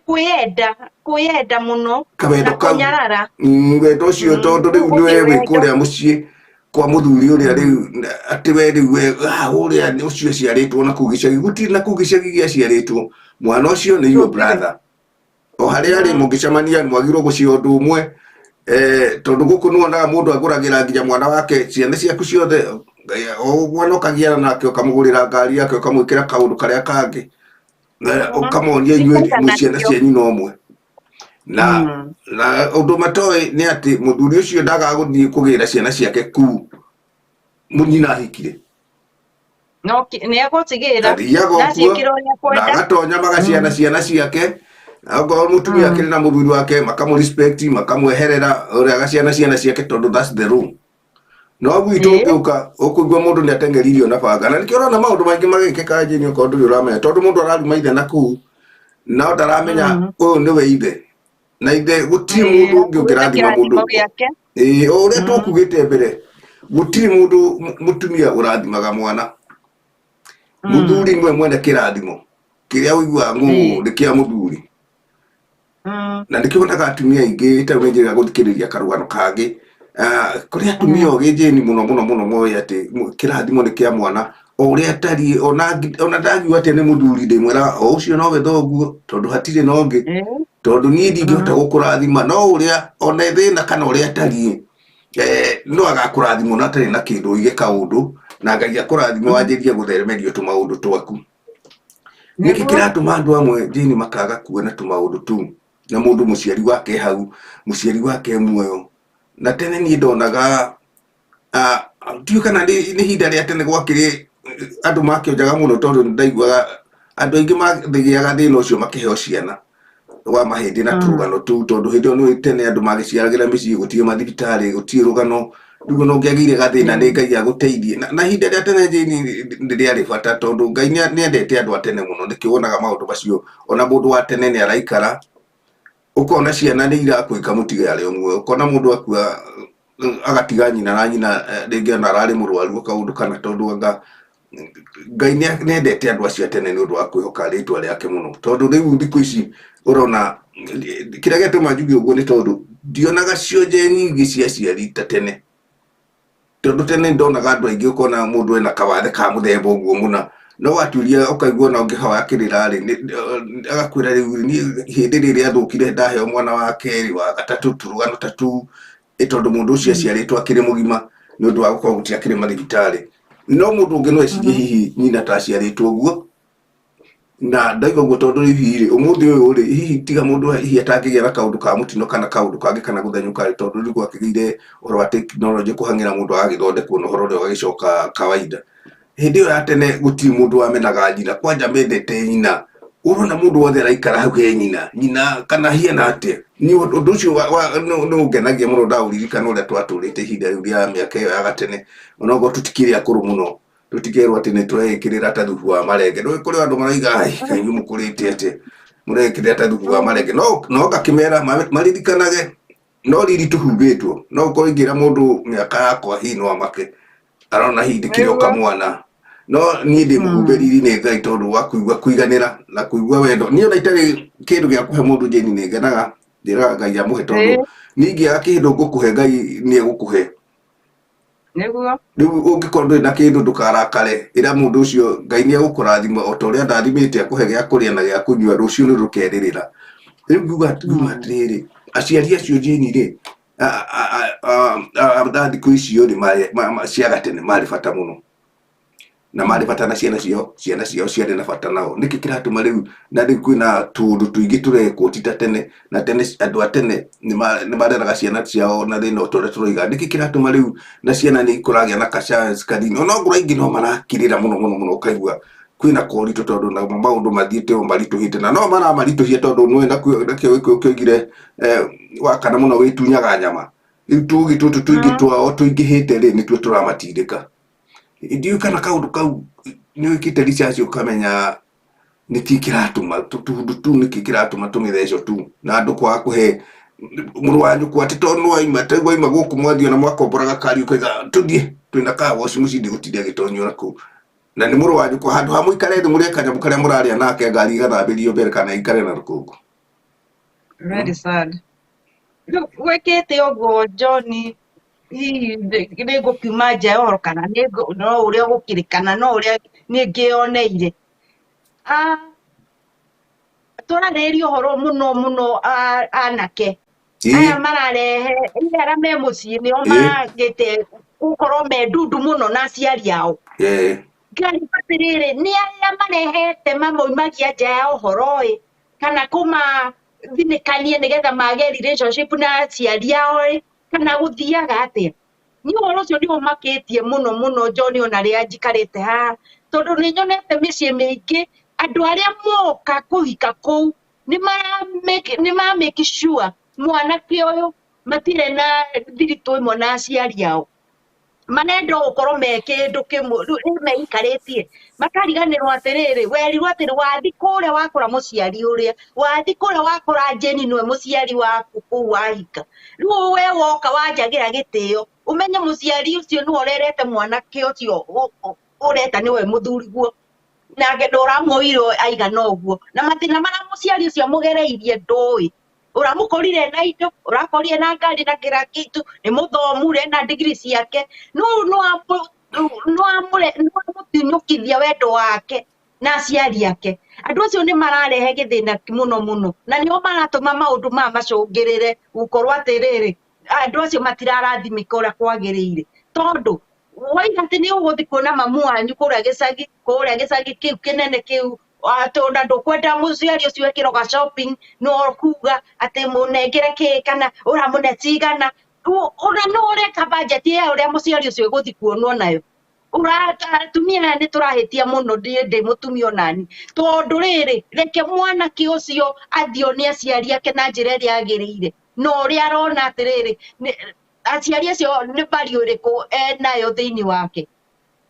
Kwĩyenda, kwĩyenda mũno Kawendo na kau. kũnyarara. Wendo ũcio, tondũ rĩu nĩwe wĩ Gũtirĩ wendo. kũrĩa mũciĩ kwa mũthuri ũrĩa rĩu atĩ we rĩu we ũrĩa ũcio aciarĩtwo na kũu gĩcagi, gũtirĩ na kũu gĩcagi gĩaciarĩtwo mwana ũcio nĩ your Gũtirĩ. brother. O harĩa arĩ mũngĩcemania mwagĩrĩirwo gũcia ũndũ ũmwe, tondũ gũkũ nĩwonaga mũndũ agũragĩra nginya mwana wake, ciana ciaku ciothe, o mwana ũkagiana nake ũkamũgũrĩra ngari yake, ũkamwĩkĩra kaũndũ karĩa kangĩ, ũkamonia inyuĩ mwĩ ciana cia nyina ũmwe. Na na ũndũ matoĩ nĩ atĩ mũthuri ũcio ndagaga gũthiĩ kũgĩra ciana ciake kuu nyina ahikire. No nĩ egũtigĩra Athiaga na ũguo aciĩkĩra ũrĩa na akwenda. agatonya magaciana ciana ciake. Okorwo mũtumia akĩrĩ na mũthuri wake, makamũ respect, makamweherera ũrĩa agaciana ciana ciake, tondũ that's the rule. No gwitũ ũngĩũka ũkũigua mũndũ nĩ ateng'eririo na banga, na nĩkĩo ũrona maũndũ maingĩ magĩkĩka njĩni okorwo ndũrĩ ũramenya, tondũ mũndũ araruma ithe na kũu no ndaramenya ũyũ nĩwe ithe, na ithe gũtirĩ mũndũ ũngĩ Akuĩte ũngĩrathima mũndũ. kĩrathimo gĩake. Ĩĩ, o ũrĩa tũkugĩte mbere, gũtirĩ mũndũ mũtumia ũrathimaga mwana. Mũthuri nĩwe mwene kĩrathimo kĩrĩa ũiguaga ng'ũũ nĩ kĩa mũthuri. Na nĩkĩo wonaga atumia aingĩ ta rĩu nĩnjĩrĩga gũthikĩrĩria karũgano kangĩ, kũrĩ atumia ogĩ njĩni mũno mũno mũno moĩ atĩ kĩrathimo nĩ kĩa mwana o ũrĩa atariĩ, ona ndagiuga atĩa nĩ mũthuri, ndĩmwĩraga o ũcio nowe thoguo, tondũ hatirĩ na ũngĩ, tondũ niĩ ndingĩhota gũkũrathima no ũrĩa ona thĩna kana ũrĩa atariĩ, no agakũrathima ona atarĩ na kĩndũ, ũige kaũndũ na Ngai akũrathime wanjĩrie gũtheremerio tũmaũndũ twaku. Nĩkĩ kĩratũma andũ amwe njĩni makaga kuona tũmaũndũ tũu na mũndũ mũciari wake hau, mũciari wake muoyo? Na tene niĩ ndonaga, ndiũĩ kana nĩ ihinda rĩa tene gwakĩrĩ andũ makĩonjaga mũno, tondũ nĩ ndaiguaga andũ aingĩ mathĩgĩaga thĩna ũcio makĩheo ciana wa mahĩndĩ na tũrũgano tũu, tondũ hĩndĩ ĩyo nĩ tene andũ magĩciaragĩra mĩciĩ, gũtirĩ mathibitarĩ, gũtirĩ rũgano. Rĩu ona ũngĩagĩire gathĩna nĩ Ngai agũteithie. Na ihinda rĩa tene njĩni nĩ rĩarĩ bata, tondũ Ngai nĩ endete andũ a tene mũno, nĩkĩo wonaga maũndũ macio ona mũndũ wa tene nĩ araikara, ũkona ciana nĩ irakwĩka mũtige arĩ o muoyo, ũkona mũndũ akua agatiga nyina, na nyina rĩngĩ ona ararĩ mũrwaru kaũndũ kana, tondũ anga Ngai nĩ endete andũ acio a tene nĩ ũndũ wa kwĩhoka rĩtwa rĩake mũno. Tondũ rĩu thikũ ici ũrona kĩrĩa gĩatũma njuge ũguo nĩ tondũ ndionaga cionje nyingĩ cia aciari ta tene, tondũ tene ndonaga andũ aingĩ, ũkona mũndũ ena kawathe ka mũthemba ũguo mũna, no waturia ũkaigua ona ũngĩhoya kĩrĩra rĩ, agakwĩra rĩu niĩ hĩndĩ rĩrĩa rĩathũkire ndaheo mwana wa kerĩ, wa gatatũ, tũrũgano ta tũu, ĩ tondũ mũndũ ũcio aciarĩtwo akĩrĩ mũgima nĩ ũndũ wa gũkorwo gũtiakĩrĩ mathibitarĩ. No mũndũ ũngĩ no ecirie hihi nyina ta aciarĩtwo ũguo, na ndaigua ũguo, tondũ hihi rĩ, ũmũthĩ ũyũ rĩ, hihi tiga mũndũ hihi atangĩgĩa na kaũndũ ka mũtino kana kaũndũ kangĩ kana gũthenyũka rĩ, tondũ rĩu gwakĩgĩire ũhoro wa tekinoronjĩ kũhang'ĩra mũndũ agagĩthondekwo na ũhoro ũrĩa ũgagĩcoka kawaida. Hĩndĩ ĩyo ya tene gũtirĩ mũndũ wamenaga nyina, kwanja mendete nyina. Ũrona mũndũ wothe araikara hau he nyina, nyina kana hiana atĩa. Niĩ ũndũ ũcio nĩ ũngenagia mũno ndaũririkana ũrĩa twatũrĩte ihinda rĩu rĩa mĩaka ĩyo ya gatene, onokorwo tũtikĩrĩ akũrũ mũno, tũtikerwo atĩ nĩ tũreĩkĩrĩra ta thubu wa marenge. Nĩũĩ kũrĩ andũ marauga, ai kaĩ inyuĩ mũkũrĩte atĩa, mũreĩkĩrĩra ta thubu wa marenge. No ngakĩmera maririkanage no riri tũhumbĩtwo, no ũkorwo ingĩra mũndũ mĩaka yakwa hihi no amake arona hihi ndĩkĩrĩ o Nĩguo. kamwana, no niĩ ndĩ mũhumbe riri nĩ Ngai, tondũ wa kũigua kũiganĩra na kũigua wendo. Niĩ ona itarĩ kĩndũ gĩa kũhe mũndũ njĩni nĩ ngenaga. Njĩraga Ngai amũhe tondũ niĩ ingĩaga kĩndũ ngũkũhe Ngai nĩ egũkũhe. Nĩguo. Rĩu ũngĩkorwo ndũrĩ na kĩndũ ndũkarakare, ĩra mũndũ ũcio Ngai nĩ egũkũrathima o ta ũrĩa andathimĩte akũhe gĩa kũrĩa na gĩa kũnyua, rũciũ nĩ rũkerĩrĩra. Rĩu ngiuga atĩrĩrĩ, aciari acio Jane rĩ, a thikũ icio rĩ, cia gatene marĩ bata mũno. Na marĩ bata na ciana ciao, ciana ciao ciarĩ na bata nao. Nĩkĩ kĩratũma rĩu, na rĩu kwĩna tũũndũ tũingĩ tũrekwo ti ta tene, na tene andũ a tene nĩ mareraga ciana ciao na thĩna o ta ũrĩa tũroiga. Nĩkĩ kĩratũma rĩu na ciana nĩ ikũragĩa na ka chance kanini, onokorwo aingĩ no marakirĩra mũno mũno mũno ũkaigua kwĩna koritũ tondũ namo maũndũ mathiĩte o maritũhĩte, na no maramaritũhia tondũ nĩũĩ nakĩo gĩkũyũ kĩoigire wakana mũno wĩtunyaga nyama. Rĩu tũũgĩ tũtũ tũingĩ twao tũingĩhĩte rĩ, nĩtuo tũramatindĩka. Ndiũĩ kana kaũndũ kau nĩ wĩkĩte research ũkamenya nĩkĩ kĩratũma tũndũ tũu, nĩkĩ kĩratũma tũmĩtheco tũu na andũ kwaga kũhe mũrũ wa nyũkwa atĩ tondũ nĩ waima, ta rĩu waima gũkũ mwathiĩ ona mwakombora gakari ũkauga tũthiĩ twĩna car wash mũciĩ ndigũtinda agĩtonyio na kũu. Na nĩ mũrũ wa nyũkwa handũ ha mũikare thĩ mũrĩe kanyamũ karĩa mũrarĩa nake ngari ĩgathambĩrio mbere kana ĩikare na rũkũngũ. Very sad. Rĩu gwĩkĩte ũguo John, hihi nĩ ngũkiuma nja ya ũhoro kana no ũrĩa gũkĩrĩ kana no ũrĩa niĩ ngĩyoneire. Ah, tũrarĩrĩria ũhoro mũno mũno anake aya mararehe ĩ arĩa me mũciĩ nĩo magĩte gũkorwo me ndundu mũno na aciari ao. Ngarigwo atĩrĩrĩ, nĩ arĩa marehete mamaumagia nja ya ũhoro ĩ, kana kũmathinĩkania nĩgetha mage relationship na aciari ao ĩ, kana gũthiaga atĩa? Niĩ ũhoro ũcio nĩ ũmakĩtie mũno mũno John ona rĩrĩa njikarĩte haha, tondũ nĩ nyonete mĩciĩ mĩingĩ andũ arĩa moka kũhika kũu nĩ mara make sure mwanake ũyũ matirĩ na thiritũ ĩmwe na aciari ao. Marenda gũkorwo me kĩndũ kĩmwe, rĩu meikarĩtie makariganĩrwo atĩrĩrĩ, werirwo atĩrĩ wathi kũrĩa wakora mũciari ũrĩa, wathi kũrĩa wakora Jane nĩwe mũciari waku kũu wahika. Rĩu we woka wanjagĩra gĩtĩo, ũmenye mũciari ũcio nĩwe ũrerete mwanake ũcio ũreta nĩwe mũthuriguo, nake ndũramwoire aigana ũguo, na mathĩna marĩa mũciari ũcio amũgereirie ndũĩ. Ũramũkorire na indo, ũrakorire na ngari na kĩra kĩndũ, nĩ mũthomu ena degree ciake, no nĩwamũtinyũkithia wendo wake na aciari ake. Andũ acio nĩ mararehe gĩthĩna mũno mũno, na nĩo maratũma maũndũ maya macũngĩrĩre gũkorwo atĩrĩrĩ, andũ acio matirarathimĩka ũrĩa kwagĩrĩire. Tondũ waiga atĩ nĩ ũgũthiĩ kuona mamu wanyu kũrĩa gĩcagi, kũrĩa gĩcagi kĩu kĩnene kĩu, atĩ ona ndũkwenda mũciari ũcio ekĩrwo ga shopping, no kuga atĩ mũnengere kĩ kana ũramũne cigana, ona no ũreka budget ya ũrĩa mũciari ũcio egũthiĩ kuonwo nayo. Atumia aya nĩ tũrahĩtia mũno, niĩ ndĩ mũtumia onani, tondũ rĩrĩ, reke mwanake ũcio athiĩ one aciari ake na njĩra ĩrĩa yagĩrĩire, na ũrĩa arona atĩrĩrĩ, aciari acio nĩ value ĩrĩkũ enayo thĩinĩ wake.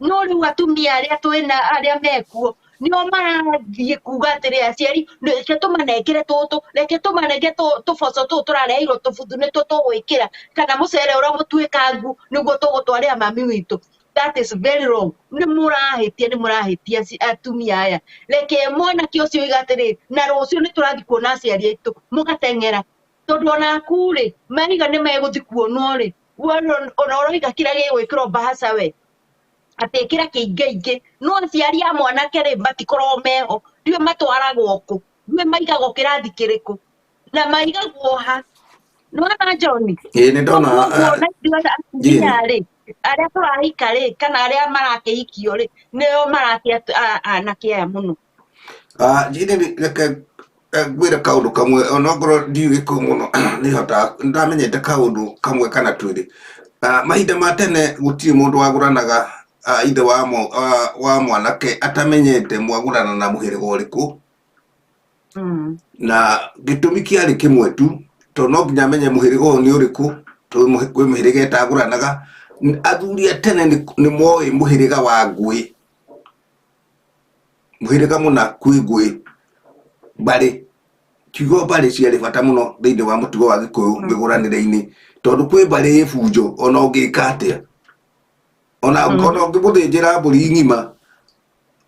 No rĩu atumia arĩa twĩna arĩa mekuo nĩo marathiĩ kuga atĩrĩ aciari reke tũmanengere tũtũ, reke tũmanengere tũboco tũtũ tũrareheirwo tũbuthu nĩtuo tũgwĩkĩra, kana mũcere ũrĩa mũtuĩkangu nĩguo tũgũtwarĩra mami witũ. That is very wrong. Nĩ mũrahĩtia, nĩ mũrahĩtia atumia aya. Reke mwanake ũcio oiga atĩrĩ, na rũciũ nĩ tũrathiĩ kuona aciari aitũ, mũgateng'era. Tondũ onaku rĩ, maiga nĩ megũthiĩ kuonwo rĩ, ona ũroiga kĩrĩa gĩgwĩkĩrwo mbahaca we, atĩ ĩkĩra kĩingaingĩ, no aciari a mwanake rĩ, matikoragwo meho, ndiũĩ matwaragwo kũ, ndiũĩ maigagwo kĩrathi kĩrĩkũ, na maigagwo ha. Nĩwona John? Ĩĩ nĩ ndona. Koguo na ithuĩ atumia rĩ, arĩa tũrahika rĩ, kana arĩa marakĩhikio rĩ, nĩo marakĩ anake aya mũno. Jane reke ngwĩre kaũndũ kamwe onokorwo ndiũĩ Gĩkũyũ mũno nĩhotaga nĩndamenyete kaũndũ kamwe kana twĩrĩ. Mahinda ma tene gũtirĩ mũndũ wagũranaga ithe wa mwanake atamenyete mwagũrana na mũhĩrĩga ũrĩkũ. Na gĩtũmi kĩarĩ kĩmwe tu, tondũ no nginya amenye mũhĩrĩga ũyũ nĩ ũrĩkũ, tondũ kwĩ mĩhĩrĩga ĩtagũranaga. Athuri a tene nĩ moĩ mũhĩrĩga wa ngũĩ. Mũhĩrĩga mũna kwĩ ngũĩ, mbarĩ, kiugo mbarĩ ciarĩ bata mũno thĩinĩ wa mũtugo wa Gĩkũyũ mĩgũranĩre-inĩ, tondũ kwĩ mbarĩ ĩ bunjo ona ũngĩka atĩa, ona ona ũngĩmũthĩnjĩra mbũri ng'ima,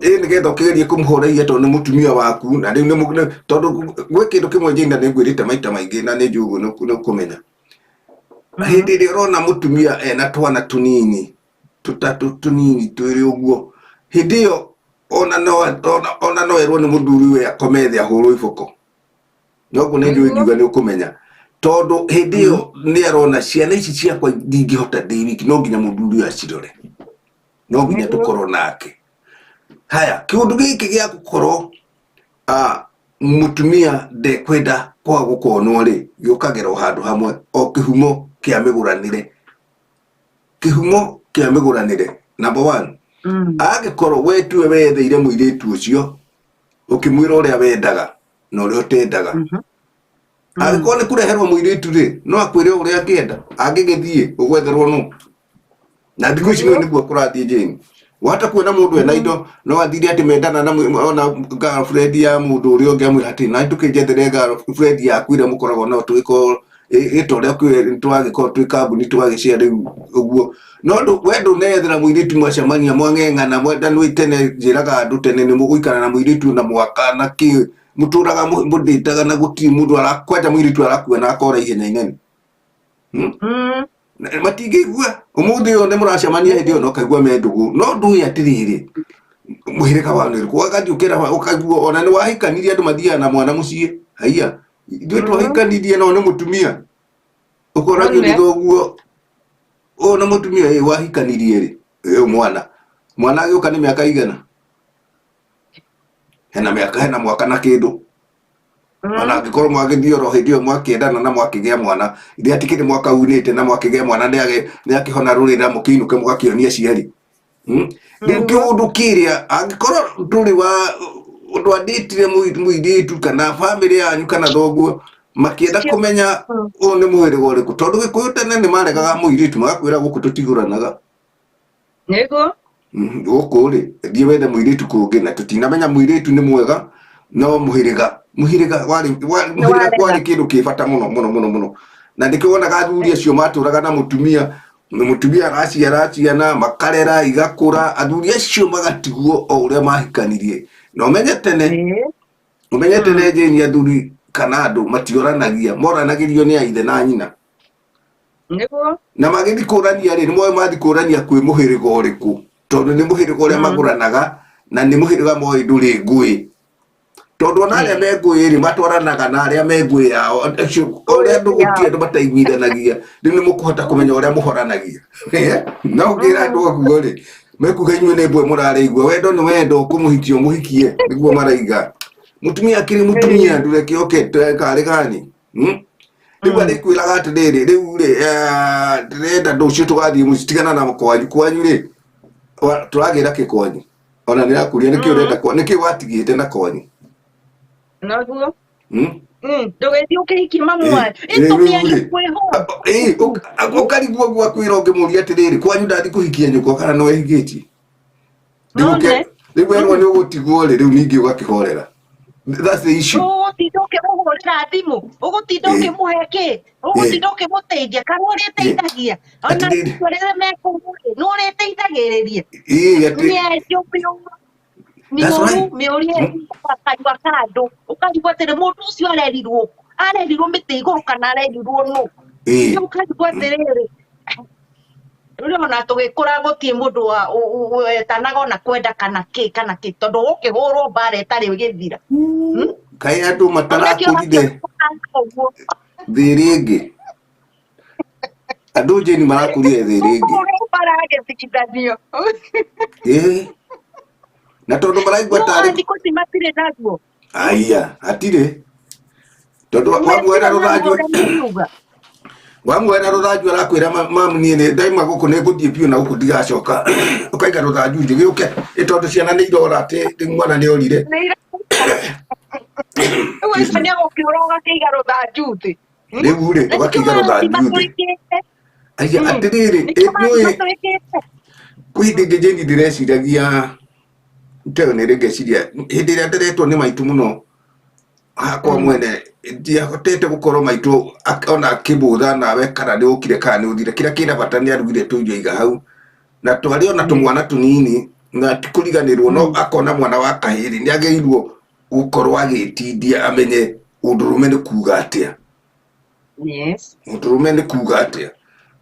Ĩ nĩgetha ũkĩgerie kũmũhoreria tondũ nĩ mũtumia waku na rĩu nĩ tondũ gwĩ kĩndũ kĩmwe Jane nĩ ngwĩrĩte maita maingĩ na nĩ njũĩ ũguo nĩ ũkũmenya. Hĩndĩ ĩrĩa ũrona mũtumia ena twana tũnini tũtatũ tũnini twĩrĩ ũguo, hĩndĩ ĩyo ona no ona no erwo nĩ mũthuri we akome thĩ ahũrwo iboko. Noguo nĩ njũĩ ngiuga nĩ ũkũmenya. Tondũ hĩndĩ ĩyo nĩ arona ciana ici ciakwa ndingĩhota ndĩ wiki, no nginya mũthuri ũyũ acirore. No nginya tũkorwo nake. Haya, kĩũndũ gĩkĩ gĩa gũkorwo mũtumia ndekwenda kwaga gũkonwo rĩ, gĩũkagĩra o handũ hamwe, o kĩhumo kĩa mĩgũranĩre. Kĩhumo kĩa mĩgũranĩre, number one, angĩkorwo we tiwe weyetheire mũirĩtu ũcio, ũkĩmwĩra ũrĩa wendaga na ũrĩa ũtendaga. Angĩkorwo nĩ kũreherwo mũirĩtu rĩ, no akwĩre ũrĩa angĩenda, angĩgĩthiĩ ũgwetherwo nũ? Na thikũ ici nĩguo nĩguo kũrathiĩ Jane. Wahota kuona mũndũ ena indo no athire atĩ mendana na ona girlfriend ya mũndũ ũrĩa ũngĩ amwĩra atĩ na ndũkĩnjethere girlfriend yaku ĩrĩa mũkoragwo nao tũgĩkorwo ĩta ũrĩa twagĩkorwo twĩ kambuni tũgagĩshare rĩu ũguo. No we ndũneyethera mũirĩtu mwacemania mwang'eng'ana mwendanĩte tene njĩraga andũ tene nĩ mũgũikara na mũirĩtu na mwaka na kĩ mũtũraga mũndĩtaga na gũtirĩ mũndũ kwanja mũirĩtu arakua na akora ihenya inene. Matingĩigua ũmũthĩ ũyũ nĩ mũracemania hĩndĩ ĩyo na ũkaigua me ndũgũ no ndũĩ atĩrĩrĩ mũhĩrĩga wao nĩ ũrĩkũ ũgathiĩ ũkera ũkaigua ona nĩ wahikanirie andũ mathiaga na mwana mũciĩ haiya ithuĩ twahikanirie no nĩ mũtumia ũkoragio nĩ thoguo ũyũ nĩ mũtumia ĩ wahikanirie rĩ ĩ mwana mwana agĩũka nĩ mĩaka igana hena mĩaka hena mwaka na kĩndũ ona angĩkorwo mwagĩthiĩ oro hĩndĩ ĩyo mwakĩendana na mwakĩgĩa mwana ithe atikĩrĩ mwaka unĩte na mwakĩgĩa mwana nĩ akĩhona rũrĩra mũkĩinũke mũgakĩonia aciari. Rĩu kĩũndũ kĩrĩa angĩkorwo ndũrĩ wa ndwandĩtire mũirĩtu kana bamĩrĩ yanyu kana thoguo makĩenda kũmenya ũyũ nĩ mũhĩrĩga ũrĩkũ tondũ gĩkũyũ tene nĩ maregaga mũirĩtu magakwĩra gũkũ tũtigũranaga. Nĩguo. Gũkũ rĩ thiĩ wethe mũirĩtu kũngĩ na tũtinamenya mũirĩtu nĩ mwega no mũhĩrĩga mũhĩrĩga warĩ mũhĩrĩga kwarĩ kĩndũ kĩ bata mũno mũno mũno mũno na nĩkĩo wonaga athuri acio matũraga na mũtumia mũtumia araciara ciana makarera igakũra athuri acio magatigwo o ũrĩa mahikanirie na ũmenye tene ũmenye tene Jane athuri kana andũ matioranagia moranagĩrio nĩ aithe na nyina. Nĩguo. Na magĩthiĩ kũrania rĩ, nĩ moĩ mathiĩ kũrania kwĩ mũhĩrĩga ũrĩkũ, tondũ nĩ mũhĩrĩga ũrĩa magũranaga na nĩ mũhĩrĩga moĩ ndũrĩ ngũĩ. Tondũ ona arĩa me ngũĩ rĩ, matwaranaga na arĩa me ngũĩ yao, acio ũrĩa andũ gũtirĩ andũ mataiguithanagia, rĩu nĩ mũkũhota kũmenya ũrĩa mũhoranagia. No ũngĩra andũ ũguo rĩ, mekuga inyuĩ nĩ mbwe mũrarĩigua, wendo nĩ wendo, ũkũmũhikia ũmũhikie, nĩguo maraiga. Mũtumia akĩrĩ mũtumia, ndũreke oke karĩ gani. Rĩu arĩkwĩraga atĩrĩrĩ, rĩu rĩ, ndĩrenda rũciũ tũgathiĩ mũciĩ, tigana na kwanyu, kwanyu rĩ, tũragĩra kĩ kwanyu? Ona nĩ arakũria nĩkĩ ũrenda nĩkĩ watigĩte na kwanyu? Naguo. Ndũgĩthiĩ ũkĩhikie mamu wanyu. Ĩtũmia kwĩho. Ũkarigwo ũguo akwĩra ũngĩmũria atĩrĩrĩ, kwanyu ndathiĩ kũhikia nyũkwa kana nĩ wehikĩtie? Rĩu werwo nĩ ũgũtigwo rĩ, rĩu ningĩ ũgakĩhorera. That's the issue. Ũgũtinda ũkĩmũhũrĩra thimũ, ũgũtinda ũkĩmũhe kĩ, ũgũtinda ũkĩmũteithia, kana ũrĩteithagia. Ona rĩrĩa mekũu rĩ, nĩ ũrĩteithagĩrĩria. Mĩario mĩũru, mĩũru, mĩũru kanua ka andũ, ũkarigwo atĩrĩ, mũndũ ũcio arerirwo, arerirwo mĩtĩ igũrũ kana arerirwo nũ? Rĩu ũkarigwo atĩrĩrĩ, rĩu ona tũgĩkũra gũtirĩ mũndũ wetanaga ona kwenda kana kĩ kana kĩ, tondũ ũkĩhũrwo mbara ĩtarĩ ĩgĩthira. Kaĩ andũ matarakũrire thĩ ĩrĩa ĩngĩ? Andũ Jane marakũrire thĩ ĩrĩa ĩngĩ. Ũkũhũrwo mbara agĩthikithanio. Na tondũ maraigua tarĩ thikũ ici matirĩ naguo. Aya, hatirĩ. Tondũ wamuoera rũthanju wamuoera rũthanju arakwĩra mamu niĩ nĩ ndaima gũkũ nĩ ngũthiĩ biũ na gũkũ ndigacoka. Ũkaiga rũthanju thĩ gĩũke ĩ tondũ ciana nĩ irora atĩ rĩu mwana nĩ orire. Rĩu ũcio nĩ egũkĩũra ũgakĩiga rũthanju thĩ. Rĩu rĩ ũgakĩiga rũthanju thĩ. Aya atĩrĩrĩ nĩũĩ kwĩ hĩndĩ ĩngĩ Jane ndĩreciragia teo nĩ rĩ ngeciria hĩndĩ ĩrĩa nderetwo nĩ maitũ mũno hakwa mwene ndiahotete gũkorwo maitũ ona akĩbũtha nawe kana nĩ ũkire kana nĩ ũthire kĩrĩa kĩna bata nĩ arugire tũirio iga hau na twarĩ ona tũmwana tũnini Na ti kũriganĩrwo, no akona mwana wa kahĩĩ nĩ agĩrĩirwo gũkorwo agĩtindia amenye ũndũrũme nĩ kuga atĩa. Mũndũrũme nĩ kuga atĩa,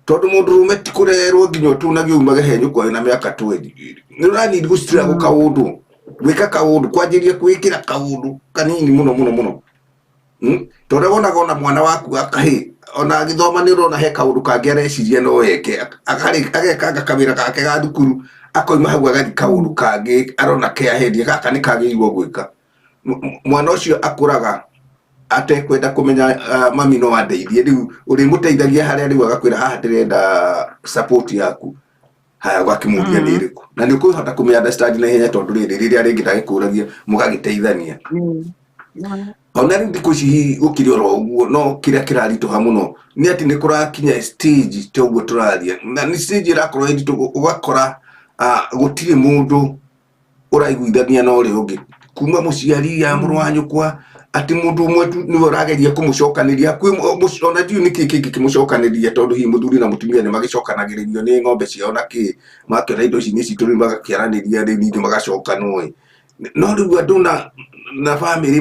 tondũ mũndũrũme ti kũrerwo nginya ũtũnagio umage he nyũkwa wĩna mĩaka 20. Nĩ ũranidi gũcitira kaũndũ, gwĩka kaũndũ, kwanjĩria kwĩkĩra kaũndũ kanini mũno mũno mũno. Tondũ wonaga ona mwana waku wa kahĩĩ ona agĩthoma nĩ ũrona he kaũndũ kangĩ areciria no eke, agekanga kawĩra gake ga thukuru, akoima hau agathiĩ kaũndũ kangĩ arona keahendia gaka nĩ kagĩrĩirwo gwĩka. Mwana ũcio akũraga atekwenda kũmenya mami no andeithie. Rĩu ũrĩmũteithagia harĩa rĩu agakwĩra haha ndĩrenda support yaku, haya ũgakĩmũria nĩ ĩrĩkũ, na nĩ ũkũhota kũmĩ understand na ihenya, tondũ rĩrĩ rĩrĩa rĩngĩ ndagĩkũragia mũgagĩteithania. Ona rĩu thikũ ici hihi gũkĩrĩ oro ũguo, no kĩrĩa kĩraritũha mũno nĩ atĩ nĩ kũrakinya stage ta ũguo tũraria, na nĩ stage ĩrakorwo ĩ nditũ, ũgakora gũtirĩ mũndũ ũraiguithania na ũrĩa ũngĩ, kuma mũciari ya mũrũ wa nyũkwa, atĩ mũndũ ũmwe tu nĩwe ũrageria kũmũcokanĩria kwĩ ona ndiũĩ nĩkĩ kĩngĩ kĩmũcokanĩria, tondũ hihi mũthuri na mũtumia nĩ magĩcokanagĩrĩrio nĩ ng'ombe ciao na kĩ, makĩona indo ici nĩ citũ, rĩu magakĩaranĩria, rĩu ningĩ magacokanwo ĩ. No rĩu andũ na bamĩrĩ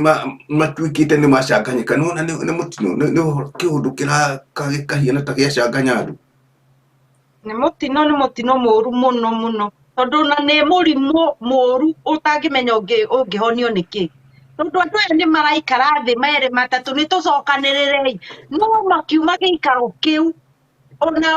matuĩkĩte nĩ macanganyĩka. Nĩwona nĩ mũtino, nĩ kĩũndũ kĩrakahiana ta gĩacanganya andũ. Nĩ mũtino, nĩ mũtino mũru mũno mũno, tondũ ona nĩ mũrimũ mũru ũtangĩmenya ũngĩhonio nĩ kĩ, tondũ andũ aya nĩ maraikara thĩ merĩ matatũ, nĩ tũcokanĩrĩrei, no makiuma gĩikaro kĩu ona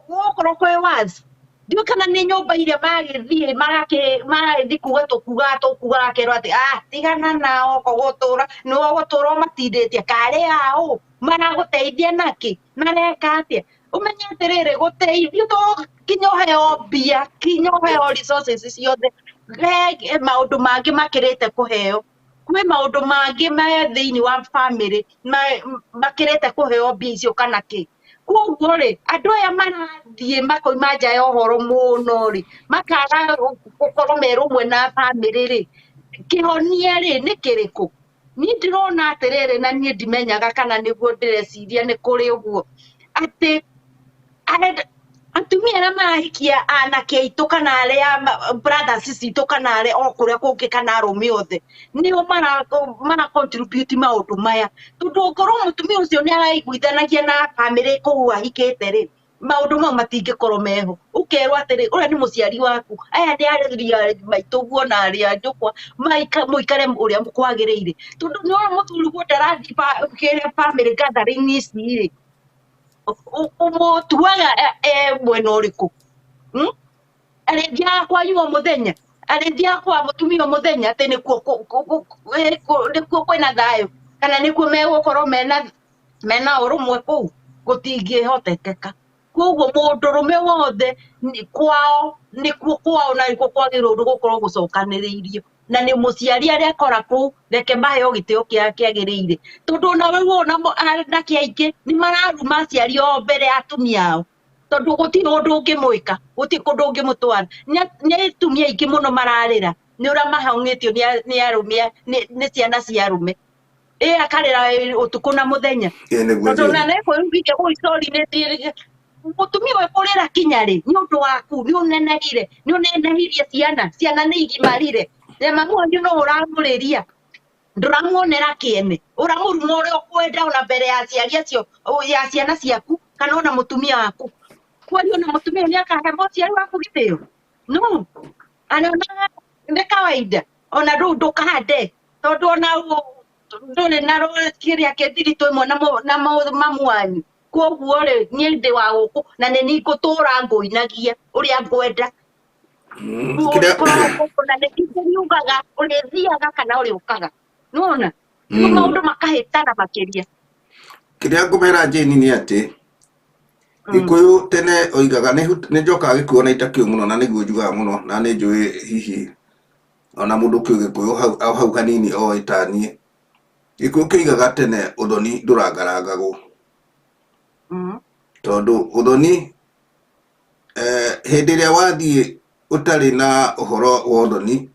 gũkorwo kwĩ wazi, ndiũĩ kana nĩ nyũmba iria magĩthiĩ magĩthiĩ kuga tũkugaga tũkugaga, kerwo atĩ ah, tigana nao, ko gũtũra nĩ ũgũtũra ũmatindĩtie karĩ aũ maragũteithia nakĩ, mareka atĩa. Ũmenye atĩrĩrĩ, gũteithio to kinya ũheo mbia, kinya ũheo resources ciothe, he maũndũ mangĩ makĩrĩte kũheo. Kwĩ maũndũ mangĩ me thĩinĩ wa family makĩrĩte kũheo mbia icio kana kĩ. Koguo rĩ, andũ aya marathiĩ makoima nja ya ũhoro mũno rĩ, makaga gũkorwo me rũmwe na family rĩ, kĩhonia rĩ nĩ kĩrĩkũ? Niĩ ndĩrona atĩrĩrĩ, na niĩ ndimenyaga kana nĩguo ndĩreciria nĩ kũrĩ ũguo, atĩ atumia arĩa marahikia anake aitũ kana arĩa brothers citũ kana arĩa o kũrĩa kũngĩ kana arũme othe nĩo mara contribute maũndũ maya, tondũ okorwo mũtumia ũcio nĩ araiguithanagia na bamĩrĩ kũu ahikĩte rĩ, maũndũ mau matingĩkorwo meho. Ũkerwo atĩrĩ, ũrĩa nĩ mũciari waku, aya nĩ arĩ maitũ guo na arĩ a nyũkwa, mũikare ũrĩa kwagĩrĩire, tondũ nĩ wona mũthuri guo ndarathiĩ kĩrĩa family gathering ici rĩ, ũmũtuaga e mwena ũrĩkũ? Arĩthiaga kwanyu o mũthenya, arĩthiaga kwa mũtumia o mũthenya, atĩ nĩkuo nĩkuo kwĩna thayũ kana nĩkuo megũkorwo mena ũrũmwe? Kũu gũtingĩhotekeka. Koguo mũndũrũme wothe kwao nĩkuo kwao na nĩkuo kwagĩrĩirwo nĩ gũkorwo gũcokanĩrĩirio, na nĩ mũciari arĩa akora kũu, reke maheo gĩtĩo kĩrĩa kĩagĩrĩire, tondũ ona rĩu ona anake aingĩ nĩ mararuma aciari o mbere ya atumia ao, tondũ gũtirĩ ũndũ ũngĩmwĩka, gũtirĩ kũndũ ũngĩmũtwara. Nĩ atumia aingĩ mũno mararĩra nĩ ũrĩa mahong'ĩtio nĩ arũme, nĩ ciana cia arũme, ĩ akarĩra ũtukũ na mũthenya. Ĩ nĩguo. Tondũ Jane. Na nĩkwĩrugithia kũu sorry, nĩ mũtumia ũyũ kũrĩra kinya rĩ, nĩ ũndũ waku, nĩ ũnenehire, nĩ ũnenehirie ciana, ciana nĩ igimarire, na mamu wanyu no ũramũrĩria, ndũramuonera kĩene, ũramũruma ũrĩa ũkwenda ona mbere ya aciari acio ya ciana ciaku kana ona mũtumia waku. Kwaria ona mũtumia nĩ akahe mũciari waku gĩtĩo, no arĩonaga nĩ kawaida. Ona rĩu ndũkande, tondũ ona ndũrĩ na kĩrĩa kĩthiritũ ĩmwe na mamu wanyu. Koguo rĩ, niĩ ndĩ wa gũkũ na nĩ niĩ ngũtũra ngũinagia ũrĩa ngwenda. Kĩrĩa Na nĩ ndĩriugaga ũrĩthiaga kana ũrĩũkaga, nĩwona rĩu maũndũ makahĩtana makĩria. Kĩrĩa ngũmera Jane nĩ atĩ Gĩkũyũ tene oigaga nĩ njokaga Gĩkũyũ na itakĩũĩ mũno, na nĩguo njugaga mũno, na nĩ njũĩ hihi ona mũndũ ũkĩũĩ Gĩkũyũ hau hau hanini oĩ ta niĩ. Gĩkũyũ kĩoigaga tene ũthoni ndũrangarangagwo, tondũ ũthoni hĩndĩ ĩrĩa wathiĩ ũtarĩ na ũhoro wa ũthoni,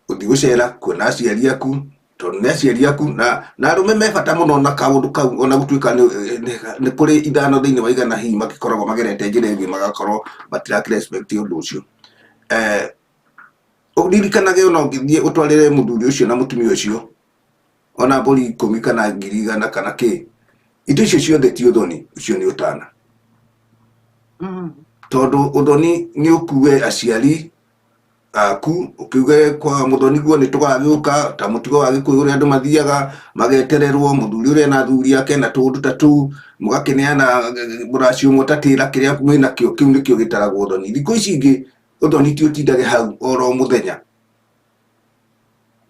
gũthiĩ gũcera kuona aciari aku, tondũ nĩ aciari aku, na arũme me bata mũno na kaũndũ kau, ona gũtuĩka nĩ kũrĩ 5 thĩinĩ wa 100 hihi makĩkoragwo magerete njĩra ĩngĩ magakorwo matirakĩ respect ũndũ ũcio. Ũririkanage ona ũngĩthiĩ ũtwarĩre mũthuri ũcio na mũtumia ũcio ona mbũri 10 kana 100,000 kana kĩ, indo icio ciothe ti ũthoni, ũcio nĩ ũtana. Tondũ ũthoni nĩ ũkue aciari aku ũkiuge kwa mũthoni guo nĩ tũgagĩũka ta mũtugo wa Gĩkũyũ ũrĩa andũ mathiaga magetererwo mũthuri ũrĩa na athuri ake na tũũndũ ta tũu, mũgakĩneana mũraci ũmwe ta tĩra kĩrĩa mwĩnakĩo, kĩu nĩkĩo gĩtaragwo ũthoni. Thikũ ici ingĩ ũthoni ti ũtindage hau oro mũthenya.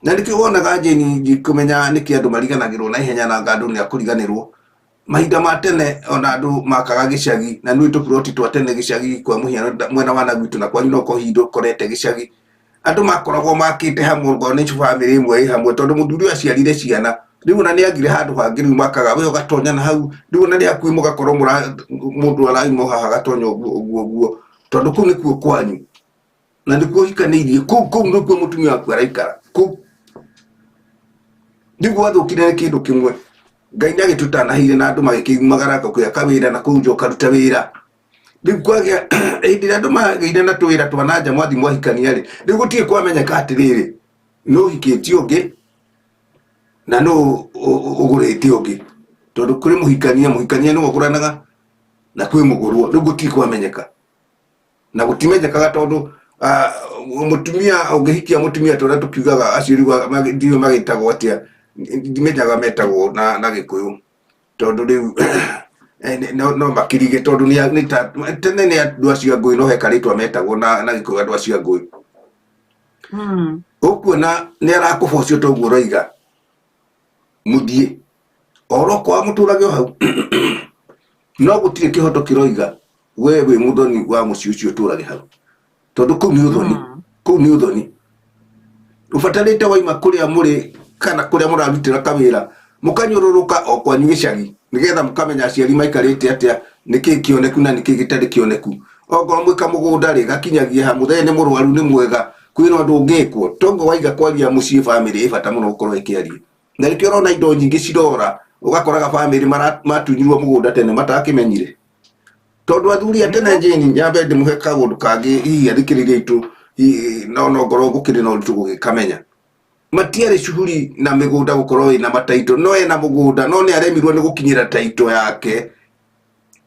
Na nĩkĩo wonaga Jane ndikũmenya nĩkĩ andũ mariganagĩrwo na ihenya na anga andũ nĩ akũriganĩrwo. Mahinda ma tene ona andũ makaga gĩcagi na nĩ tũburoti twa tene gĩcagi kwa mũhiano mwena wa na gwitũ na kwanyu no ũkorwo hihi ndũkorete gĩcagi. Andũ makoragwo makĩte hamwe okorwo nĩ bamĩrĩ ĩmwe ĩ hamwe tondũ mũthuri ũyũ aciarire ciana rĩu ona nĩ agire handũ hangĩ rĩu makaga we ũgatonya na hau rĩu ona nĩ hakuhĩ mũgakorwo mũndũ arauma o haha agatonya ũguo ũguo ũguo tondũ kũu nĩkuo kwanyu na nĩkuo ũhikanĩirie kũu kũu nĩkuo mũtumia waku araikara kũu. Rĩu gwathũkire nĩ kĩndũ kĩmwe Ngai nĩ agĩtũtanahĩire na andũ magĩkiumagara kũgĩa kawĩra na kũu nja ũkaruta wĩra. Rĩu kwagĩa hĩndĩ ĩrĩa andũ magĩire na tũwĩra twa na nja mwathi mwahikania rĩ, rĩu gũtirĩ kwamenyeka atĩrĩrĩ nũ ũhikĩtie ũngĩ na nũ ũgũrĩte ũngĩ, tondũ kũrĩ mũhikania, mũhikania nĩwe ũgũranaga na kwĩ mũgũrwo. Rĩu gũtirĩ kwamenyeka na gũtimenyekaga tondũ mũtumia ũngĩhikia mũtumia ta ũrĩa tũkiugaga acio rĩu ndiũĩ magĩtagwo atĩa, ndimenyaga metagwo na Gĩkũyũ tondũ rĩu no makirige tondũ nĩ ta tene nĩ andũ acio a ngũĩ no he karĩtwa metagwo na Gĩkũyũ andũ acio a ngũĩ. Ũkuona nĩ arakũbocio toguo ũroiga mũthiĩ oro kwa mũtũrage o hau no gũtirĩ kĩhoto kĩroiga we wĩ mũthoni wa mũciĩ ũcio ũtũrage hau tondũ kũu nĩ ũthoni, kũu nĩ ũthoni. Ũbatarĩte waima kũrĩa mũrĩ kana kũrĩa mũrarutĩra kawĩra mũkanyũrũrũka o kwanyu gĩcagi nĩgetha mũkamenya aciari maikarĩte atĩa, nĩkĩ kĩoneku na nĩkĩ gĩtarĩ kĩoneku. Ongorwo mwĩ kamũgũnda rĩ, gakinyagia ha mũthee nĩ mũrwaru nĩ mwega, kwĩna ũndũ ũngĩkwo. Toguo waiga kwaria mũciĩ bamĩrĩ ĩ bata mũno gũkorwo ĩkĩaria. Na nĩkĩo ũrona indo nyingĩ cirora, ũgakoraga bamĩrĩ matunyirwo mũgũnda tene matakĩmenyire. Tondũ athuri a tene Jane, nyambe ndĩmũhe kaũndũ kangĩ hihi athikĩrĩria aitũ no no ngorwo gũkĩrĩ na ũritũ gũgĩkamenya. Matiarĩ shughuli na mĩgũnda gũkorwo ĩna mataito, no ena mũgũnda no nĩ aremirwo nĩ gũkinyĩra taito yake.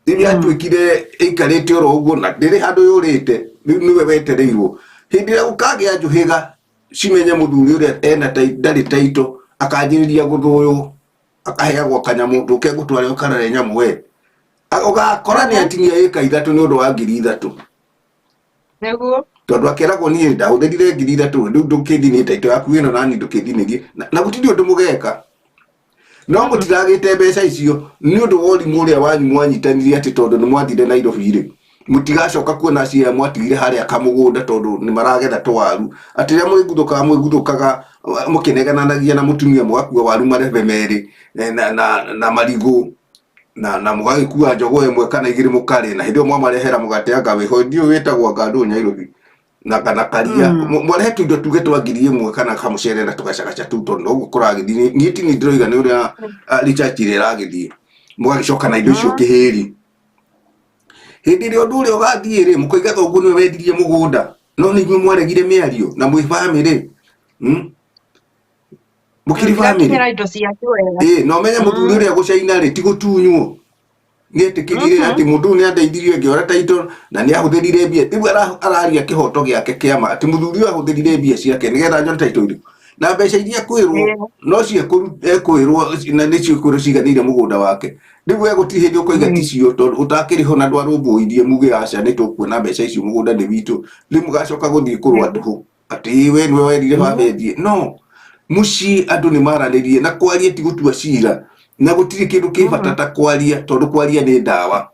Rĩu yatuĩkire ĩikarĩte oro ũguo na ndĩrĩ handũ yũrĩte, rĩu nĩwe wetereirwo. Hĩndĩ ĩrĩa gũkagĩa njũhĩga cimenye mũthuri ũrĩa ena ndarĩ taito, akanjĩrĩria gũthũywo, akaheagwo kanyamũ, ndũke ngũtware ũkarore nyamũ we. Ũgakora nĩ atinia ĩka 3 nĩ ũndũ wa 3,000. Nĩguo. Tondũ akeragwo niĩ ndahũthĩrire 3,000, rĩu ndũkĩndinie taito yaku ĩno nani ndũkĩndinĩrie. Na gũtirĩ ũndũ mũgeka. No mũtiragĩte mbeca icio nĩ ũndũ wa ũrimũ ũrĩa wanyu mwanyitanire atĩ tondũ nĩ mwathire Nairobi rĩ, mũtigacoka kuona acio aya mwatigire harĩa kamũgũnda tondũ nĩ maragetha tũwaru. Atĩ rĩrĩa mwĩguthũkaga mwĩguthũkaga mũkĩnegenanagia na mũtumia mũgakua waru marebe merĩ na marigũ na mũgagĩkua njogoo ĩmwe kana igĩrĩ mũkarĩa, na hĩndĩ ĩyo mwamarehera mũgate anga wĩho, ndiũĩ wĩtagwo anga ndũ Nairobi na kana karia. Mwarehe tuindo tuge twa 1,000 kana kamũcere na tũgacagaca tũu tondũ noguo kũragĩthiĩ. Niĩ ti niĩ ndĩroiga nĩ ũrĩa research ĩrĩa ĩragĩthiĩ. Mũgagĩcoka na indo icio kĩhĩri. Hĩndĩ ĩrĩa ũndũ ũrĩa ũgathiĩ rĩ, mũkoiga thoguo nĩwe wendirie mũgũnda, no nĩ inyuĩ mwaregire mĩario na mwĩ bamĩrĩ. Mũkĩrĩ bamĩrĩ. Mũtirakinyĩra indo ciake wega. Ĩĩ, na ũmenye mũthuri ũrĩa gũcaina rĩ, ti gũtunywo. Nĩetĩkĩrire atĩ mũndũ ũyũ nĩandeithirie ngĩora taito na nĩahũthĩrire mbia. Rĩu araria kĩhoto gĩake kĩa ma atĩ mũthuri ũyũ ahũthĩrire mbia ciake nĩgetha nyone taito irĩkũ. Na mbeca iria ekwĩrwo no cio ekwĩrwo na nĩcio ekwĩrwo ciganĩire mũgũnda wake. Rĩu we gũtirĩ hĩndĩ ũkoiga ti cio tondũ ũtakĩrĩ ho na ndwarũmbũirie muge aca nĩ tũkuona mbeca icio mũgũnda nĩ witũ. Rĩu mũgacoka gũthiĩ kũrũa tũhũ atĩ we nĩwe werire baba endie. No mũciĩ andũ nĩ maranĩrie na kwaria ti gũtua cira, na gũtirĩ kĩndũ kĩ bata ta kwaria tondũ kwaria nĩ ndawa.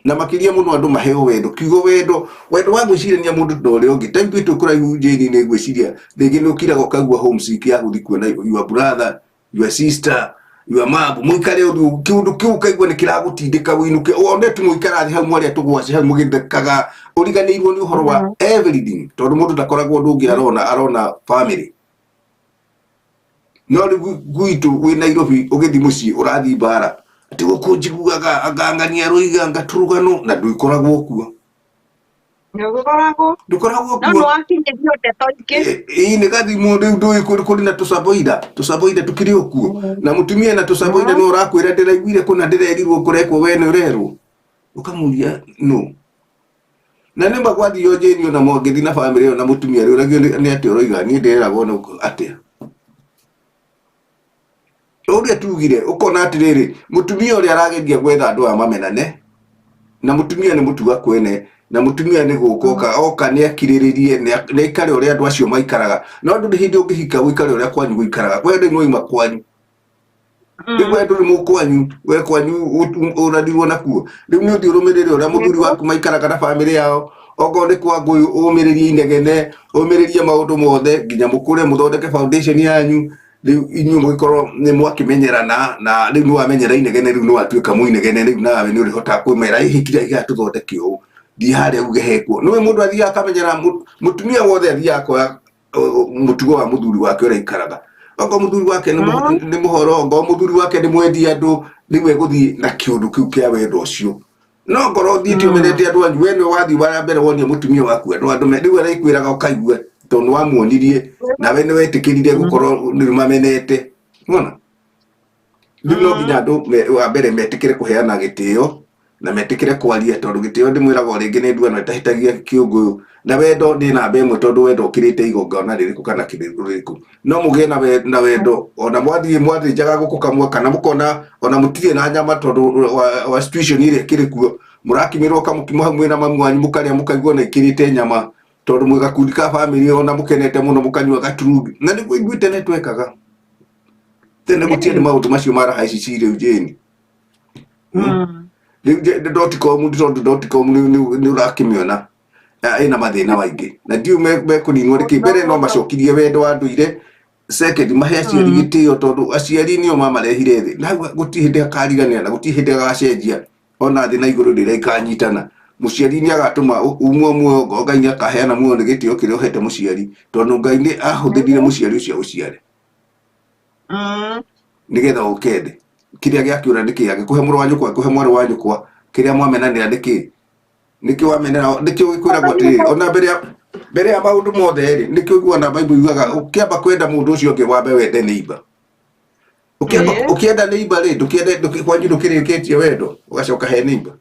Na makĩria mũno andũ maheo wendo, kiugo wendo, wendo wa gwĩcirania mũndũ na ũrĩa ũngĩ. Ta ithuĩ twĩ kũraihu Jane nĩ ngwĩciria rĩngĩ nĩ ũkiraga ũkaigua homesick ya gũthiĩ kuona your brother, your sister, your mom, mũikare ũndũ kĩũndũ kĩu ũkaigua nĩ kĩragũtindĩka wĩinũke, one tu mũikara thĩ hau mwarĩa tũgwacĩ hau mũgĩthekaga, ũriganĩirwo nĩ ũhoro wa everything tondũ mũndũ ndakoragwo ũndũ ũngĩ arona, arona family. No rĩu gwitũ wĩ Nairobi ũgĩthiĩ mũciĩ ũrathiĩ mbara atĩ gũkũ njiguaga angangania rũiga ngatũrũgano na ndũikoragwo kuo. Nĩgũkoragwo Ndũkoragwo no kuo. nĩwakinyĩrio ndeto ingĩ. Ĩĩ nĩ gathimwo rĩu ndũĩ kũrĩ na tũcaboira tũcaboira tũkĩrĩ o kuo na mũtumia na tũcaboira nĩ ũrakwĩra ndĩraiguire kũna ndĩrerirwo kũrekwo we nĩ ũrerwo ũkamũria no na nĩ magwathio njĩni ona mwangĩthi na bamĩrĩ ĩyo na mũtumia rĩ ũragio nĩ atĩa ũroiga niĩ ndĩreragwo no atĩa ũrĩa tugire ũkona atĩrĩrĩ mũtumia ũrĩa arageria gwetha andũ aya mamenane na mũtumia nĩ mũtuga kwene na mũtumia nĩ gũka oka oka nĩ akirĩrĩrie nĩ aikare ũrĩa andũ acio maikaraga no ndũrĩ hĩndĩ ũngĩhika ũikare ũrĩa kwanyu gũikaraga we ndũrĩ wauma kwanyu rĩu we ndũrĩ mũkwanyu we kwanyu ũrarirwo nakuo rĩu nĩ ũthiĩ ũrũmĩrĩre ũrĩa mũthuri waku maikaraga na bamĩrĩ yao okorwo nĩ kwa ngũyũ ũmĩrĩrie inegene ũmĩrĩrie maũndũ mothe nginya mũkũre mũthondeke foundation yanyu rĩu inyuĩ mũgĩkorwo nĩ mwakĩmenyerana na rĩu nĩ wamenyera inegene rĩu nĩ watuĩka mũinegene rĩu nawe nĩ ũrĩhotaga kũmera ĩ kira iga tũthondeke ũũ thiĩ harĩa uge hekuo nĩwe mũndũ athiaga akamenyera mũtumia wothe athiaga akoya mũtugo wa mũthuri wake ũrĩa aikaraga okorwo mũthuri wake nĩ nĩ mũhoro okorwo mũthuri wake nĩ mwendi andũ rĩu egũthiĩ na kĩũndũ kĩu kĩa wendo ũcio no ngorwo ũthiĩte ũmenete andũ anyu we nĩwe wathiĩ wa mbere wonia mũtumia waku andũ andũ rĩu arĩkwĩraga ũkaigue tondũ nĩ wamuonirie nawe nĩ wetĩkĩrire gũkorwo nĩ mamenete nĩwona rĩu no nginya andũ wa mbere metĩkĩre kũheana gĩtĩo na metĩkĩre kwaria tondũ gĩtĩo ndĩmwĩraga o rĩngĩ nĩ nduano ĩtahĩtagia kĩũngũyũ na wendo nĩ namba ĩmwe tondũ wendo ũkĩrĩte igongona rĩrĩkũ kana rĩrĩkũ no mũgĩe na wendo ona mwathiĩ mwathĩnjaga gũkũ kamwe kana mũkona ona mũtirĩ na nyama tondũ wa situation ĩrĩa ĩkĩrĩ kuo mũrakimĩrwo kamũkimo hau mwĩna mamu wanyu mũkarĩa mũkaigua ona ikĩrĩte nyama tondũ mwĩ gakundi ka bamĩrĩ ona mũkenete mũno mũkanyua gaturungi na nĩguo ithuĩ tene twekaga tene gũtiarĩ maũndũ macio ma raha ici ci rĩu Jane. Rĩu dot com tondũ dot com nĩ ũrakĩmĩona ĩna mathĩna maingĩ na ndiũ mekũninwo nĩkĩ mbere no macokirie wendo wa ndũire second mahe aciari gĩtĩo tondũ aciari nĩo mamarehire thĩ na hau gũtirĩ hĩndĩ akariganĩra na gũtirĩ hĩndĩ agacenjia ona thĩ na igũrũ rĩrĩa ikanyitana mũciari nĩ agatũma umwo muoyo ngoro Ngai nĩ akaheana muoyo nĩ gĩtĩo kĩrĩa ũhete mũciari tondũ Ngai nĩ ahũthĩrire mũciari ũcio agũciare nĩgetha ũke thĩ kĩrĩa gĩakĩũra nĩ kĩ angĩkũhe mũrũ wa nyũkwa angĩkũhe mwarĩ wa nyũkwa kĩrĩa mwamenanĩra nĩ kĩ nĩkĩ wamenera nĩkĩ ũgĩkwĩragwo atĩrĩrĩ ona mbere ya maũndũ mothe rĩ nĩkĩ ũiguaga na Bible yugaga ũkĩamba kwenda mũndũ ũcio ũngĩ wambe wende neighbor ũkĩamba ũkĩenda neighbor rĩ ndũkĩende kwanyu ndũkĩrĩkĩtie wendo ũgacoka he neighbor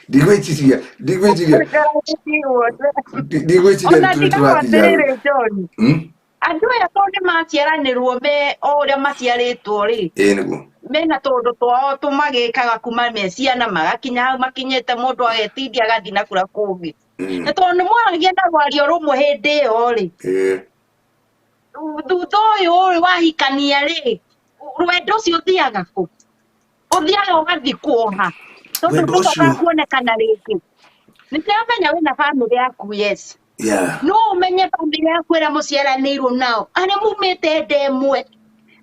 ndigwĩciria ndigwĩciria ndigwĩciria Ona nĩ tiga tũrakinya atĩrĩrĩ John andũ aya tondũ nĩ maciaranĩrwo me o ũrĩa maciarĩtwo rĩ ĩĩ nĩguo mena tũũndũ twao tũmagĩkaga kuma me ciana magakinya hau makinyĩte mũndũ agetindia agathiĩ na kũrĩa kũngĩ na tondũ nĩ mwaragia na rwario rũmwe hĩndĩ ĩyo rĩ ĩĩ thutha ũyũ rĩ wahikania rĩ rwendo ũcio ũthiaga kũ ũthiaga ũgathiĩ kuoha tondũ Wendo ndũcokaga ũcio. kuonekana rĩngĩ nĩ ndĩramenya wĩna bamĩrĩ yaku yes yeah no ũmenye bamĩrĩ yaku ĩrĩa mũciaranĩirwo nao arĩa mumĩte nda ĩmwe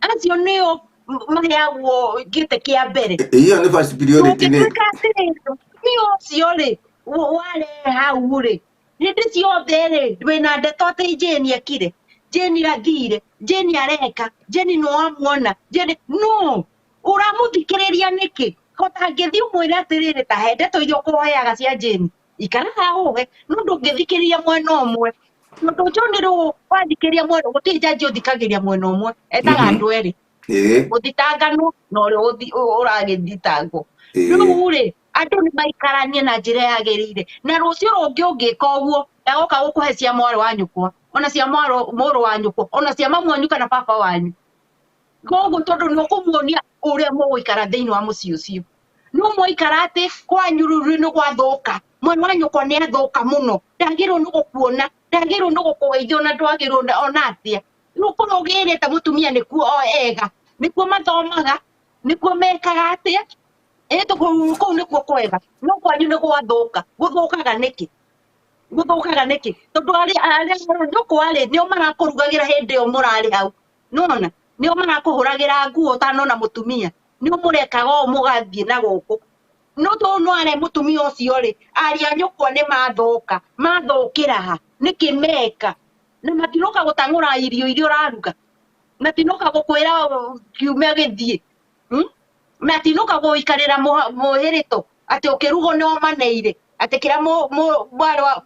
acio nĩo maheagwo gĩtĩ kĩa mbere ĩyo nĩ first priority nĩ ũngĩtuĩka atĩrĩrĩ nĩ ũcio rĩ warehe hau rĩ hĩndĩ ciothe rĩ wĩna ndeto atĩ Jane ekire Jane athire Jane areka Jane nĩ wamuona Jane no ũramũthikĩrĩria nĩkĩ ũtangĩthiĩ ũmwĩre atĩrĩrĩ ta he ndeto iria ũkũheaga cia Jane ikara haha ũhe no ndũngĩthikĩrĩria mwena ũmwe tondũ John rĩu wathikĩrĩria mwena gũtirĩ jaji ũthikagĩrĩria mwena ũmwe etaga andũ erĩ ĩĩ mũthitanganwo na ũrĩa ũragĩthitangwo ĩĩ rĩu rĩ andũ nĩ maikaranie na njĩra yagĩrĩire na rũciũ rũngĩ ũngĩka ũguo ndagoka gũkũhe cia mwarĩ wa nyũkwa ona cia mũrũ wa nyũkwa ona cia mamu wanyu kana baba wanyu koguo tondũ nĩ ũkũmuonia ũrĩa mũgũikara thĩinĩ wa mũciĩ ũcio no mwaikara atĩ kwanyu rĩu nĩ gwathũka mwana wa nyũkwa nĩ athũka mũno ndagĩrĩirwo nĩ gũkuona ndagĩrĩirwo nĩ gũkũgeithia ona ndwagĩrĩirwo ona atĩa rĩu kũrĩa ũgĩrĩte mũtumia nĩkuo o ega nĩkuo mathomaga nĩkuo mekaga atĩa ĩ kũu nĩkuo kwega no kwanyu nĩ gwathũka gũthũkaga nĩkĩ gũthũkaga nĩkĩ tondũ arĩa nyũkwa rĩ nĩo marakũrugagĩra hĩndĩ ĩyo mũrarĩ hau nĩwona nĩo marakũhũragĩra nguo ũtanona mũtumia nĩo mũrekaga ũũ mũgathiĩ na gũkũ no tondũ no are mũtumia ũcio rĩ aria nyũkwa nĩ mathũka mathũkĩra ha nĩkĩ meka na matinoka gũtang'ũra irio iria ũraruga matinoka gũkwĩra kiumia gĩthiĩ na tinoka gũikarĩra mũhĩrĩto Atĩ ũkĩrugwo nĩ ũmaneire atĩ kĩrĩa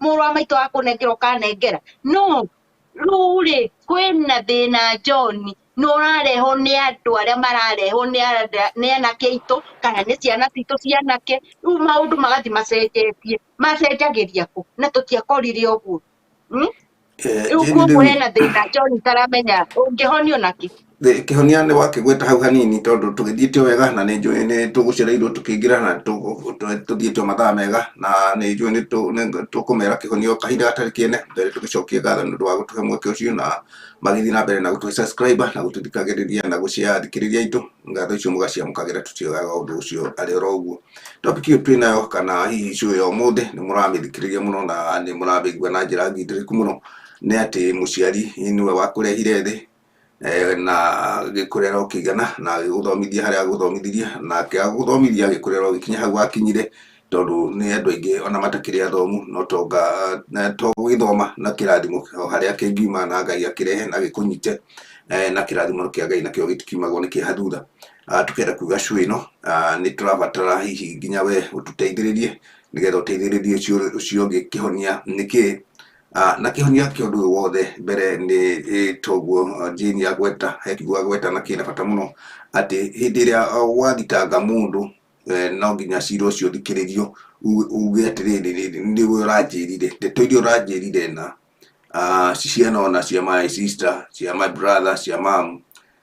mũrũ wa maitũ akũnengera ũkanengera. No rĩu rĩ, kwĩna thĩna John, nĩ ũrarehwo nĩ andũ arĩa mararehwo nĩ anake aitũ kana nĩ ciana citũ cia anake. Rĩu maũndũ magathiĩ macenjetie, macenjagĩria kũ? Na tũtiakorire ũguo. Rĩu Jane, kuoguo rĩu hena thĩna John itaramenya ũngĩhonio nakĩ. Kĩhonia nĩ wakĩgweta hau hanini tondũ tũgĩthiĩte o wega na nĩ njũĩ nĩ tũgũcereirwo tũkĩingĩra na tũthiĩte o mathaa mega na nĩ njũĩ nĩ tũkũmera kĩhonia o kahinda gatarĩ kĩene. Mbere tũgĩcokie ngatho nĩ ũndũ wa gũtũhe mweke ũcio na magĩthiĩ na mbere na gũtũhe subscriber na gũtũthikagĩrĩria na gũshare athikĩrĩria aitũ. Ngatho icio mũgaciamũkagĩra, tũtioyaga ũndũ ũcio arĩ oro ũguo. Topic ĩyo twĩ nayo kana hihi issue ya ũmũthĩ nĩ mũramĩthikĩrĩria mũno na nĩ mũramĩigua na njĩra ngindĩrĩku mũno, nĩ atĩ mũciari nĩwe wakũrehire thĩ na agĩkũrera ũkĩigana na agĩgũthomithia harĩa agũthomithirie, na akĩaga gũgũthomithia agĩkũrera ũgĩkinya hau wakinyire, tondũ nĩ andũ aingĩ ona matakĩrĩ athomu no tonga to gũgĩthoma na kĩrathimo o harĩa kĩngiuma na Ngai akĩrehe na gĩkũnyite, na kĩrathimo kĩa Ngai nakĩo gĩtikiumagwo nĩ kĩeha thutha. Tũkenda kuga show ĩno nĩ tũrabatara hihi nginya we ũtũteithĩrĩrie nĩgetha ũteithĩrĩrie ũcio ũngĩ kĩhonia nĩkĩ. Na kĩhonia kĩa ũndũ ũyũ wothe mbere nĩ toguo Jane agweta, he kiugo agweta na kĩna bata mũno, atĩ hĩndĩ ĩrĩa wathitanga mũndũ no nginya cira ũcio ũthikĩrĩrio, uge atĩrĩrĩ, nĩwe ũranjĩrire, ndeto iria ũranjĩrire na ciana ona cia my sister, cia my brother, cia mum,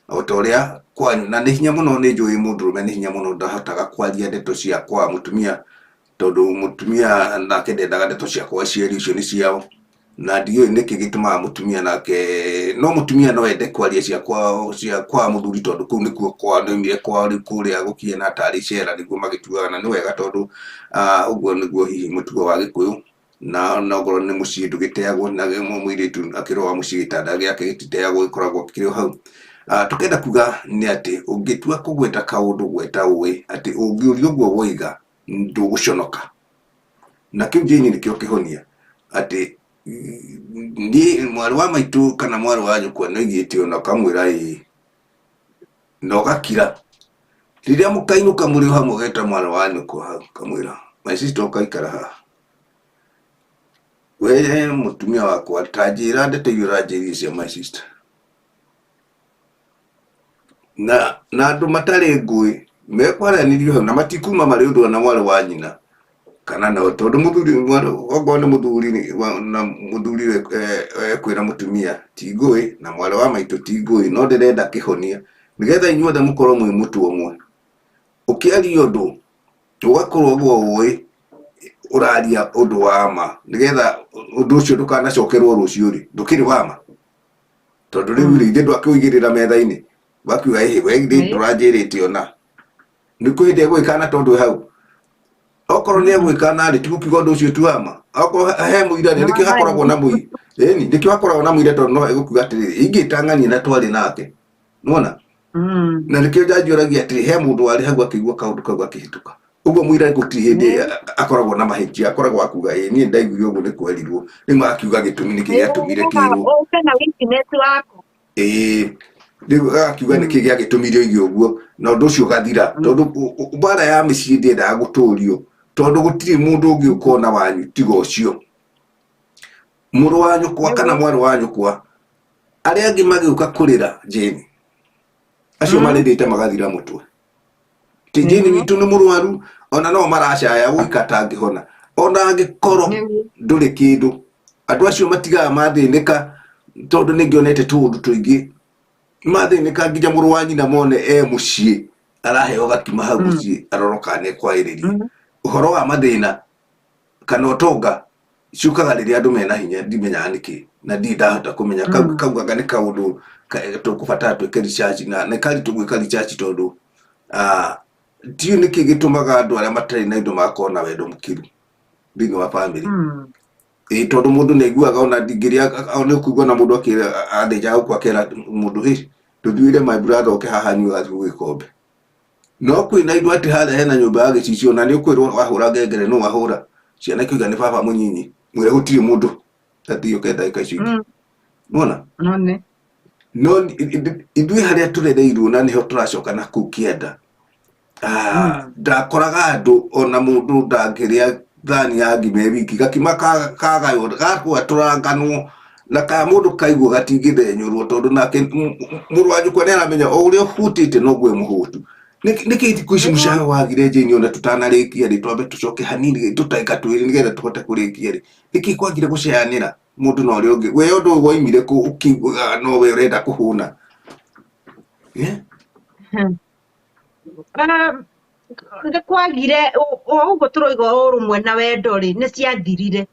o ta ũrĩa kwanyu, na nĩ hinya mũno, nĩ njũĩ mũndũrũme nĩ hinya mũno ndahotaga kwaria ndeto cia kwa mũtumia, tondũ mũtumia nake ndendaga ndeto ciakwa aciari icio nĩ ciao, na ndiũĩ nĩkĩ gĩtũmaga mũtumia nake, no mũtumia no ende kwaria cia kwao, cia kwa mũthuri, tondũ kũu nĩkuo kwao, nĩaumire kwao, rĩu kũrĩa gũkĩhana tarĩ icera nĩguo magĩtuaga, na nĩ wega tondũ ũguo nĩguo hihi mũtugo wa Gĩkũyũ, na onakorwo nĩ mũciĩ ndũgĩteagwo, na mũirĩtu akĩrũa mũciĩ gĩtanda gĩake gĩtiteagwo, gĩkoragwo kĩrĩ o hau. Tũkenda kuga nĩ atĩ ũngĩtua kũgweta kaũndũ gweta ũĩ atĩ ũngĩũrio ũguo woiga ndũgũconoka. Na kĩu Jane nĩkĩo kĩhonia atĩ niĩ mwarĩ wa maitũ kana mwarĩ wa nyũkwa nĩ oigĩte ũna, ũkamwĩra ĩĩ na ũgakira. Rĩrĩa mũkainũka mũrĩ o hamwe ũgeta mwarĩ wa nyũkwa hau ũkamwĩra, my sister ũkaikara haha, we mũtumia wakwa ta njĩra ndeto iria ũranjĩrire cia my sister. Na andũ matarĩ ngũĩ mekwaranĩria hau na matikuma marĩ ũndũ na mwarĩ wa nyina kana no tondũ mũthuri okorwo nĩ mũthuri na mũthuri ekwĩra mũtumia ti ngũĩ na mwarĩ wa maitũ ti ngũĩ, no ndĩrenda kĩhonia nĩgetha inyuothe mũkorwo mwĩ mũtwe ũmwe. Ũkĩaria ũndũ ũgakorwo ũguo ũĩ ũraria ũndũ wa ma nĩgetha ũndũ ũcio ndũkanacokerwo rũciũ rĩ, ndũkĩrĩ wa ma. Tondũ rĩu rĩ, ithe ndwakĩũigĩrĩra metha-inĩ wakiuga ĩhĩ we githĩ ndũranjĩrĩte ona nĩ kwĩ hĩndĩ egwĩkana tondũ wĩ hau, okorwo nĩ egwĩkana rĩ, tigũkiuga ũndũ ũcio ti wa ma, okorwo he mũira rĩ, nĩkĩo hakoragwo na mũira, ĩni nĩkĩo hakoragwo na mũira, tondũ no egũkiuga atĩrĩrĩ, ingĩtang'ania na twarĩ nake nĩwona. Na nĩkĩo njanji oragia atĩrĩ, he mũndũ warĩ hau akĩigua kaũndũ kau gakĩhĩtũka ũguo, mũira gũtirĩ hĩndĩ akoragwo na mahĩtia, akoragwo akuga ĩ niĩ ndaiguire ũguo nĩ kwerirwo, rĩu akiuga gĩtũmi nĩkĩ gĩatũmire kĩrwo. Ũke na witness waku. Ĩĩ, rĩu agakiuga nĩkĩ gĩagĩtũmire oige ũguo na ũndũ ũcio ũgathira, tondũ mbara ya mĩciĩ ndĩendaga gũtũrio, tondũ gũtirĩ mũndũ ũngĩ ũkona wanyu tiga ũcio mũrũ wa nyũkwa kana mwarĩ wa nyũkwa. Arĩa angĩ magĩũka kũrĩra Jane, acio marĩrĩte magathira mũtwe ti Jane witũ nĩ mũrwaru, ona no maracaya gũika atangĩhona, ona angĩkorwo ndũrĩ kĩndũ, andũ acio matigaga mathĩnĩka, tondũ nĩ ngĩonete tũũndũ tũingĩ mathĩnĩka nginya mũrũ wa nyina mone e mũciĩ araheo gakima hau mũciĩ aroro kana nĩ ekwaĩrĩria. Ũhoro wa mathĩna kana ũtonga ciũkaga rĩrĩa andũ mena hinya, ndimenyaga nĩkĩ na ndirĩ ndahota kũmenya kau. Kau anga nĩ kaũndũ tũkũbatara twĩke research, na nĩ karitũ gwĩka research tondũ ndiũĩ nĩkĩ gĩtũmaga andũ arĩa matarĩ na indo magakorwo na wendo mũkĩru thĩinĩ wa bamĩrĩ. Ĩĩ, tondũ mũndũ nĩ aiguaga ona ndingĩrĩa nĩ ũkũigua na mũndũ akĩra athĩnjaga gũkũ akera mũndũ hĩ ndũthuire my brother oke haha nyue gathubu gĩkombe, no kwĩna indo atĩ harĩa hena nyũmba ya gĩcicio na nĩ ũkwĩrwo wahũra ngengere nũ wahũra, ciana ikauga nĩ baba mũnyinyi, mwĩre gũtirĩ mũndũ athiĩ ũke ndagĩka icio ingĩ. Nĩwona? None. No ithuĩ harĩa tũrereirwo na nĩho tũracoka na kũu kĩanda. Ndakoraga andũ ona mũndũ ndangĩrĩa thani ya ngima ĩ wiki, gakima kagaywo gakũatũranganwo na ka mũndũ kaigwo gatingĩthenyũrwo tondũ nake mũrũ wa nyũkwa nĩ aramenya o ũrĩa ũhutĩte noguo e mũhũtu. Nĩkĩ thikũ ici mũcahara wagire Jane ona tũtanarĩkia rĩ, twambe tũcoke hanini tũtaĩka twĩrĩ nĩgetha tũhote kũrĩkia rĩ, nĩkĩ kwagire gũceanĩra mũndũ na ũrĩa ũngĩ? We ũndũ ũyũ woimire kũ ũkiugaga no we ũrenda kũhũna? Eh? Nĩ kwagire o ũguo tũroiga ũrũmwe na wendo rĩ, nĩ ciathirire.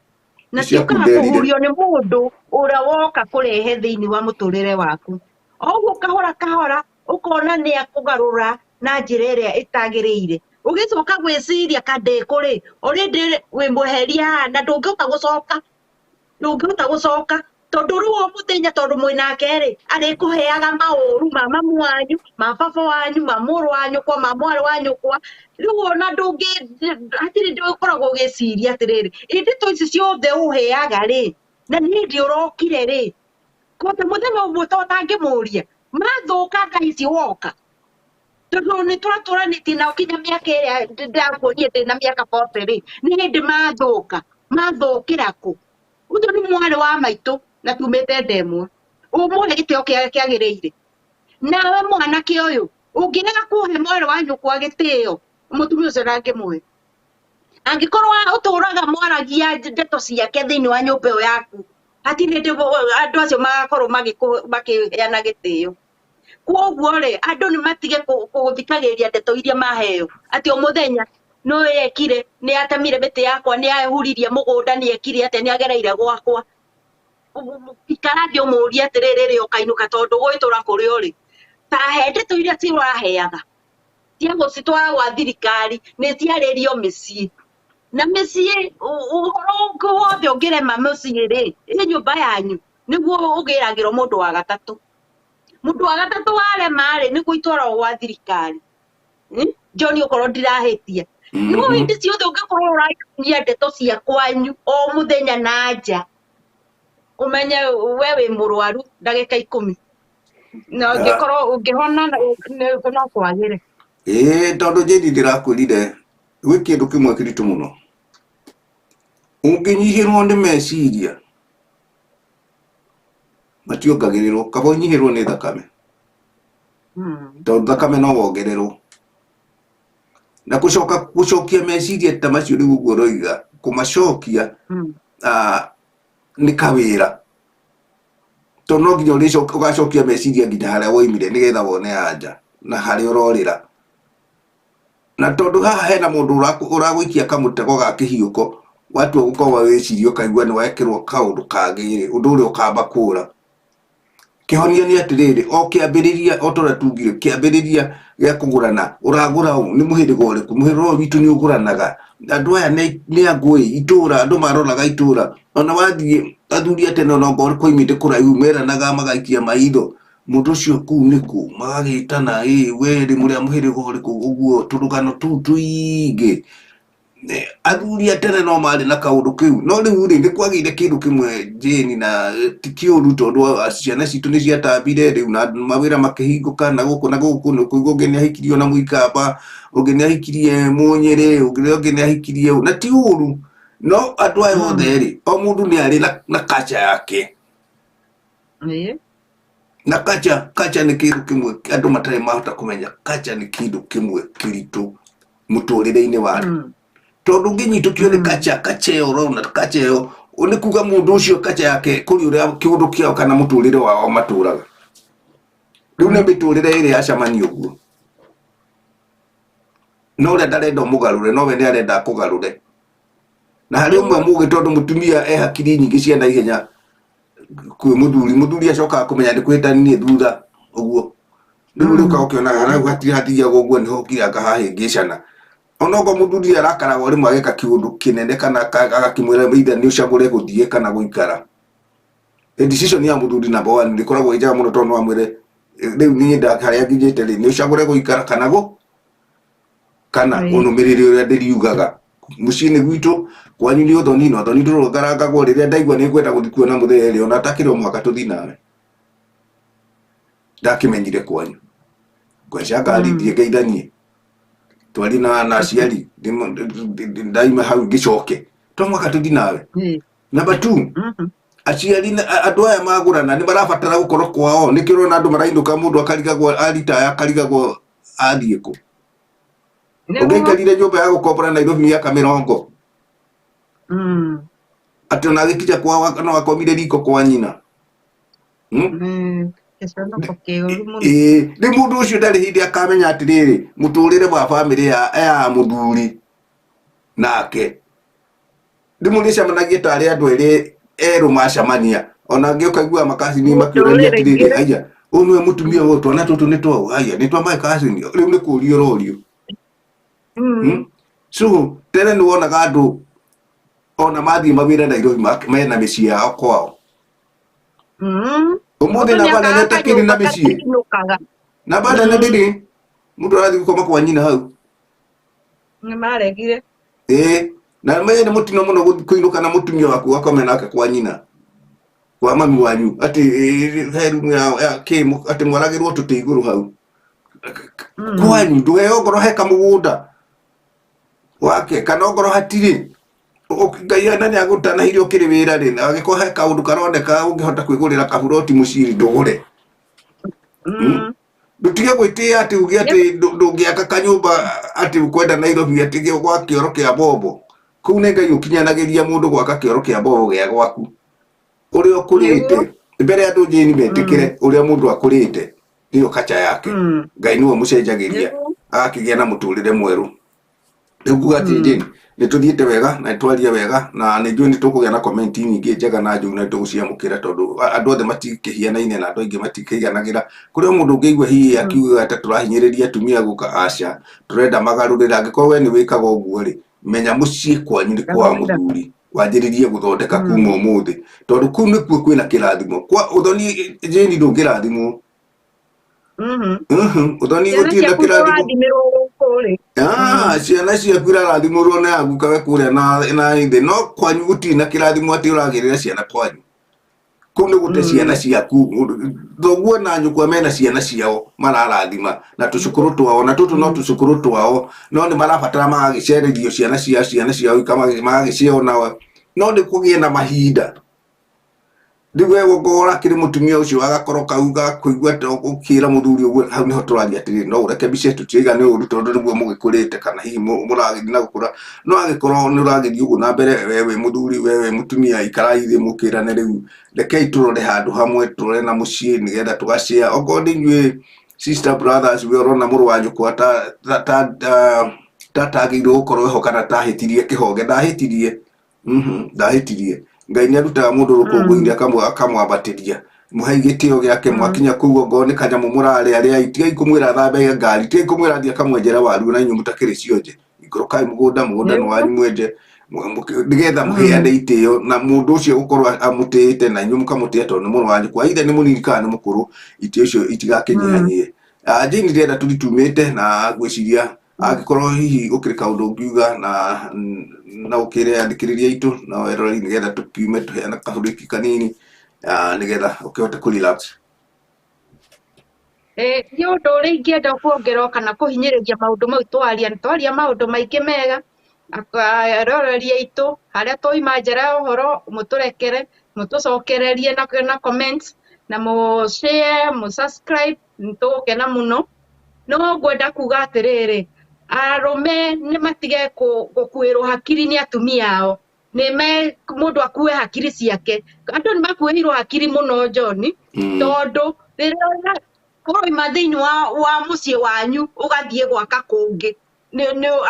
Na Nĩ ciũkaga ciakunderire. kũhurio nĩ mũndũ ũrĩa woka kũrehe thĩinĩ wa mũtũrĩre waku. O ũguo kahora kahora ũkona nĩ akũgarũra na njĩra ĩrĩa ĩtagĩrĩire. Ũgĩcoka gwĩciria ka ndĩkũ rĩ, already wĩ mweheria haha na ndũngĩhota gũcoka, ndũngĩhota gũcoka tondũ rĩu o mũthenya tondũ mwĩ nake rĩ, arĩkũheaga maũru ma mamu wanyu, ma baba wanyu, ma mũrũ wa nyũkwa, ma mwarĩ wa nyũkwa. Rĩu ona ndũngĩ, hatirĩ hĩndĩ ũkoragwo ũgĩciria atĩrĩrĩ, ĩ ndeto ici ciothe ũheaga rĩ, na niĩ hĩndĩ ũrokire rĩ, kote mũthenya ũmwe to ũtangĩmũria, mathũka thaa ici woka. Tondũ nĩ tũratũranĩtie nao nginya mĩaka ĩrĩa ndakuonire ndĩ na mĩaka 40 rĩ, nĩ hĩndĩ mathũka, mathũkĩra kũ? Ũcio nĩ mwarĩ wa maitũ na tumĩte nda ĩmwe. Ũmũhe gĩtĩo kĩrĩa kĩagĩrĩire. Nawe mwanake ũyũ, ũngĩrega kũhe mwarĩ wa nyũkwa gĩtĩo, mũtumia ũcio ndangĩmũhe. Angĩkorwo ũtũraga mwaragia ndeto ciake thĩinĩ wa nyũmba ĩyo yaku, hatirĩ hĩndĩ andũ acio magakorwo makĩheana gĩtĩo. Koguo rĩ, andũ nĩ matige gũthikagĩrĩria ndeto iria maheo, atĩ o mũthenya nĩ ekire, nĩ atemire mĩtĩ yakwa, nĩ ahuririe mũgũnda, nĩ ekire atĩa, nĩ agereire gwakwa. Ikara thĩ ũmũrie atĩrĩrĩ rĩrĩa ũkainũka tondũ gwĩtũra kũrĩa ũrĩ. Ta he ndeto iria ũraheaga cia gũcitwara gwa thirikari nĩ ciarĩrio mĩciĩ. Na mĩciĩ, ũhoro wothe ũngĩrema mũciĩ rĩ, ĩ nyũmba yanyu, nĩguo ũgĩragĩrwo mũndũ wa gatatũ. Mũndũ wa gatatũ warema rĩ, nĩguo itwaragwo gwa thirikari. John okorwo ndirahĩtia. No hĩndĩ ciothe ũngĩkorwo ũrakinyia ndeto cia kwanyu o mũthenya na nja, ũmenye we wĩ mũrwaru ndagĩka ikũmi. Na ũngĩkorwo ũngĩhona no kwagĩre. Ĩĩ tondũ Jane ndĩrakwĩrire gwĩ kĩndũ kĩmwe kĩritũ mũno. Ũngĩnyihĩrwo nĩ meciria mationgagĩrĩrwo, kaba ũnyihĩrwo nĩ thakame. Tondũ thakame no wongererwo. Na gũcoka gũcokia meciria ta macio rĩu ũguo ũroiga, kũmacokia nĩ kawĩra. Tondũ no nginya ũgacokia meciria nginya harĩa woimire nĩgetha wone anja na harĩa ũrorĩra. Na tondũ haha hena mũndũ ũragũikia kamũtego ga kĩhiũko, watua gũkorwo wĩciria ũkaigua nĩ wekĩrwo kaũndũ kangĩ rĩ, ũndũ ũrĩa ũkamba kũra. Kĩhonia nĩ atĩrĩrĩ, o kĩambĩrĩria o ta ũrĩa tugire, kĩambĩrĩria gĩa kũgũrana, ũragũra ũ, nĩ mũhĩrĩga ũrĩkũ, mũhĩrĩga ũyũ witũ nĩ ũgũranaga, andũ aya nĩ angũĩ, itũra, andũ maroraga itũra, ona wathiĩ athuri a tene ona okorwo koimĩte kũraihu meranaga magaikia maitho, mũndũ ũcio kũu nĩ kũ, magagĩtana, ĩ we rĩ mũrĩ a mũhĩrĩga ũrĩkũ, ũguo tũrũgano tũu tũingĩ. Athuri a tene no marĩ na kaũndũ kĩu, no rĩu rĩ, nĩ kwagĩire kĩndũ kĩmwe Jane na ti kĩũru tondũ ciana citũ nĩ ciatambire rĩu na mawĩra makĩhingũka na gũkũ na gũkũ, nĩ ũkũigua ũngĩ nĩ ahikirie ona mũikamba, ũngĩ nĩ ahikirie mũnyĩrĩ, ũngĩ nĩ ahikirie ũ, na ti ũru, no andũ aya othe rĩ, o mũndũ nĩ arĩ na culture yake. Na culture nĩ kĩndũ kĩmwe andũ matarĩ mahota kũmenya, culture nĩ kĩndũ kĩmwe kĩritũ mũtũrĩre-inĩ wa andũ. Tondũ ũngĩnyitũkio nĩ culture, culture ĩyo ũrona, culture ĩyo, nĩ kuga mũndũ ũcio culture yake kũrĩ ũrĩa kĩũndũ kĩao kana mũtũrĩre wao matũraga. Rĩu nĩ mĩtũrĩre ĩrĩa yacemania ũguo. No ũrĩa ndarenda ũmũgarũre, nowe nĩ arenda akũgarũre. Na harĩ ũmwe mũgĩ tondũ mũtumia e hakiri nyingĩ cia naihenya kwĩ mũthuri, mũthuri acokaga kũmenya nĩ kwĩhĩtanirie thutha ũguo. Rĩu rĩu ũkaga ũkĩonaga hau hatirĩ hathiaga ũguo nĩho ũkiraga hahĩngĩcana. Onokorwo mũthuri nĩ arakaraga o rĩmwe ageka kĩũndũ kĩnene kana agakĩmwĩra either nĩ ũcagũre gũthiĩ kana gũikara. The decision ya mũthuri number one ĩkoragwo ĩ njega mũno tondũ no amwĩre rĩu niĩ harĩa nginyĩte rĩ, nĩ ũcagũre gũikara kana kana ũnũmĩrĩre ũrĩa ndĩriugaga. Mũciĩ nĩ gwitũ, kwanyu nĩ ũthoni na ũthoni ndũrũngarangagwo. Rĩrĩa ndaigua nĩ ngwenda gũthiĩ kuona mũthee rĩ, ona atakĩrĩ o mũhaka tũthiĩ nawe. Ndakĩmenyire kwanyu. Ngwaica ngari thiĩ ngeithanie. Twarie na aciari ndaima hau ngĩcoke. To mũhaka tũthiĩ nawe. Number 2, aciari na andũ aya magũrana nĩ marabatara gũkorwo kwao. Nĩkĩo ũrona andũ marainũka mũndũ akarigagwo aritaya akarigagwo athiĩ kũ. Ũngĩaikarire nyũmba ya gũkombora Nairobi mĩaka 20. Atĩ ona agĩkinya kwao no akomire riko kwa nyina. Rĩu mũndũ ũcio ndarĩ hĩndĩ akamenya atĩrĩrĩ mũtũrĩre wa bamĩrĩ ya mũthuri nake. Rĩmwe nĩcemanagia tarĩ andũ erĩ erũ macemania. Ona angĩ ũkaigua makacini makĩũrania atĩrĩrĩ, aya, ũyũ nĩwe mũtumia ũyũ, twana tũtũ nĩ twaũ, aya, nĩ twa my cousin. Rĩu nĩ kũũrio ũrorio. So, tene nĩ wonaga andũ ona mathiĩ mawĩra Nairobi mena mĩciĩ yao kwao. Ũmũthĩ namba nene takĩrĩ na mĩciĩ. Namba nene ndĩrĩ. Mũndũ arathiĩ gũkoma kwa nyina hau. Nĩ maregire. Na menye nĩ mũtino mũno kũinũka na mũtumia waku ũgakome nake kwa nyina. Kwa mami wanyu. Atĩ, he rumu ya kĩ, atĩ mwaragĩrwo tũtĩ igũrũ hau. Kwanyu, ndũheo ongorwo he kamũgũnda wake, kana ongorwo hatirĩ. Ngai na nĩ agũtanahire ũkĩrĩ wĩra rĩ, na angĩkorwo he kaũndũ karoneka ũngĩhota kwĩgũrĩra kaburoti mũciĩ rĩ, ndũgũre. Ndũtige gwĩtĩĩa atĩ uge atĩ ndũngĩaka kanyũmba atĩ ũkwenda Nairobi atĩ gwa kĩoro kĩa bombo. Kũu nĩ Ngai ũkinyanagĩria mũndũ gwaka kĩoro kĩa bombo gĩa gwaku. Ũrĩa ũkũrĩte, mbere andũ njĩni metĩkĩre ũrĩa mũndũ akũrĩte, nĩyo kacha yake. Ngai nĩwe ũmũcenjagĩria, agakĩgĩa na mũtũrĩre mwerũ. Rĩu nguga atĩ Jane, nĩ tũthiĩte wega na nĩ twaria wega na nĩ njũĩ nĩ tũkũgĩa na comment nyingĩ njega na njũru na nĩ tũgũciamũkĩra tondũ andũ othe matikĩhianaine na andũ aingĩ matikĩiganagĩra. Kũrĩ o mũndũ ũngĩigua hihi akiuga ta tũrahinyĩrĩria atumia gũka, aca, tũrenda magarũrĩre. Angĩkorwo we nĩ wĩkaga ũguo rĩ, menya mũciĩ kwanyu nĩ kwa mũthuri, wanjĩrĩrie gũthondeka kuma ũmũthĩ, tondũ kũu nĩkuo kwĩna kĩrathimo. Kwa ũthoni Jane ndũngĩrathimwo. Ũthoni Ciana gũtirĩ na ciaku kĩrathimo. ũrathimĩrwo gũkũ rĩ. Ciana ciaku irarathimũrwo na yagukawe kũrĩa na ithe, no kwanyu gũtirĩ na kĩrathimo atĩ ũragĩrĩra ciana kwanyu. Kũu nĩ gũte ciana ciaku. Thoguo na nyũkwa mena ciana ciao mararathima na tũcũkũrũ twao, na tũtũ no tũcũkũrũ twao, no nĩ marabatara magagĩcererio ciana ciao, ciana ciao magagĩciona. No nĩ kũgĩe na mahinda. Rĩu we ũngorwo ũrakĩrĩ mũtumia ũcio agakorwo kau gakũigua ta ũkĩra mũthuri ũguo, hau nĩho tũraria atĩrĩrĩ, no ũrekebice tũtirauga nĩ ũru tondũ nĩguo mũgĩkũrĩte kana hihi mũragĩthiĩ na gũkũra, no angĩkorwo nĩ ũragĩthiĩ ũguo na mbere, we wĩ mũthuri, we wĩ mũtumia, ikarai thĩ mũkĩrane rĩu, rekei tũrore handũ hamwe, tũrore na mũciĩ nĩgetha tũgacare. Okorwo nĩ inyuĩ sister brothers, we ũrona mũrũ wa nyũkwa ta atagĩrĩirwo gũkorwo eho kana ta ahĩtirie kĩhonge, ndahĩtirie. Ndahĩtirie. Ngai nĩ arutaga mũndũ rũkũngũ-inĩ akamwambatĩria. Mũhei gĩtĩo gĩake, mwakinya kũu ongorwo nĩ kanyamũ mũrarĩa rĩai, tigai kũmwĩra athambe ngari, tigai kũmwĩra athiĩ akamwenjera waru na inyuĩ mũtakĩrĩ cionje. Ikũrũkai mũgũnda, mũgũnda nĩ wanyu mwenje, nĩgetha mũheane itĩo na mũndũ ũcio gũkorwo amũtĩĩte na inyuĩ mũkamũtĩa tondũ nĩ mũrũ wanyu. Kwa either nĩ mũnini kana nĩ mũkũrũ, itĩo icio itigakĩnyihanyihe. Jane ndĩrenda tũthiĩ tumĩte na ngwĩciria angĩkorwo hihi gũkĩrĩ kaũndũ ũngiuga na ũkĩre athikĩrĩria aitũ na eroreri nĩgetha tũkiume tũheane kaburĩki kanini, nĩgetha ũkĩhote kũ relax. Nĩ ũndũ ũrĩa ingĩenda kuongerera kana kũhinyĩrĩria maũndũ mau twaria, nĩ twaria maũndũ maingĩ mega, eroreri aitũ, harĩa twauma njĩra ya ũhoro, mũtũrekere, mũtũcokererie na comments, na mũ share, mũ subscribe, nĩ tũgũkena mũno. No ngwenda kuga atĩrĩrĩ, arũme nĩ matige gũkuĩrwo hakiri nĩ atumia ao. Nĩ me mũndũ akue hakiri ciake. Andũ nĩ makuĩirwo hakiri mũno, John, tondũ rĩrĩa ũroima thĩinĩ wa mũciĩ wanyu ũgathiĩ gwaka kũngĩ,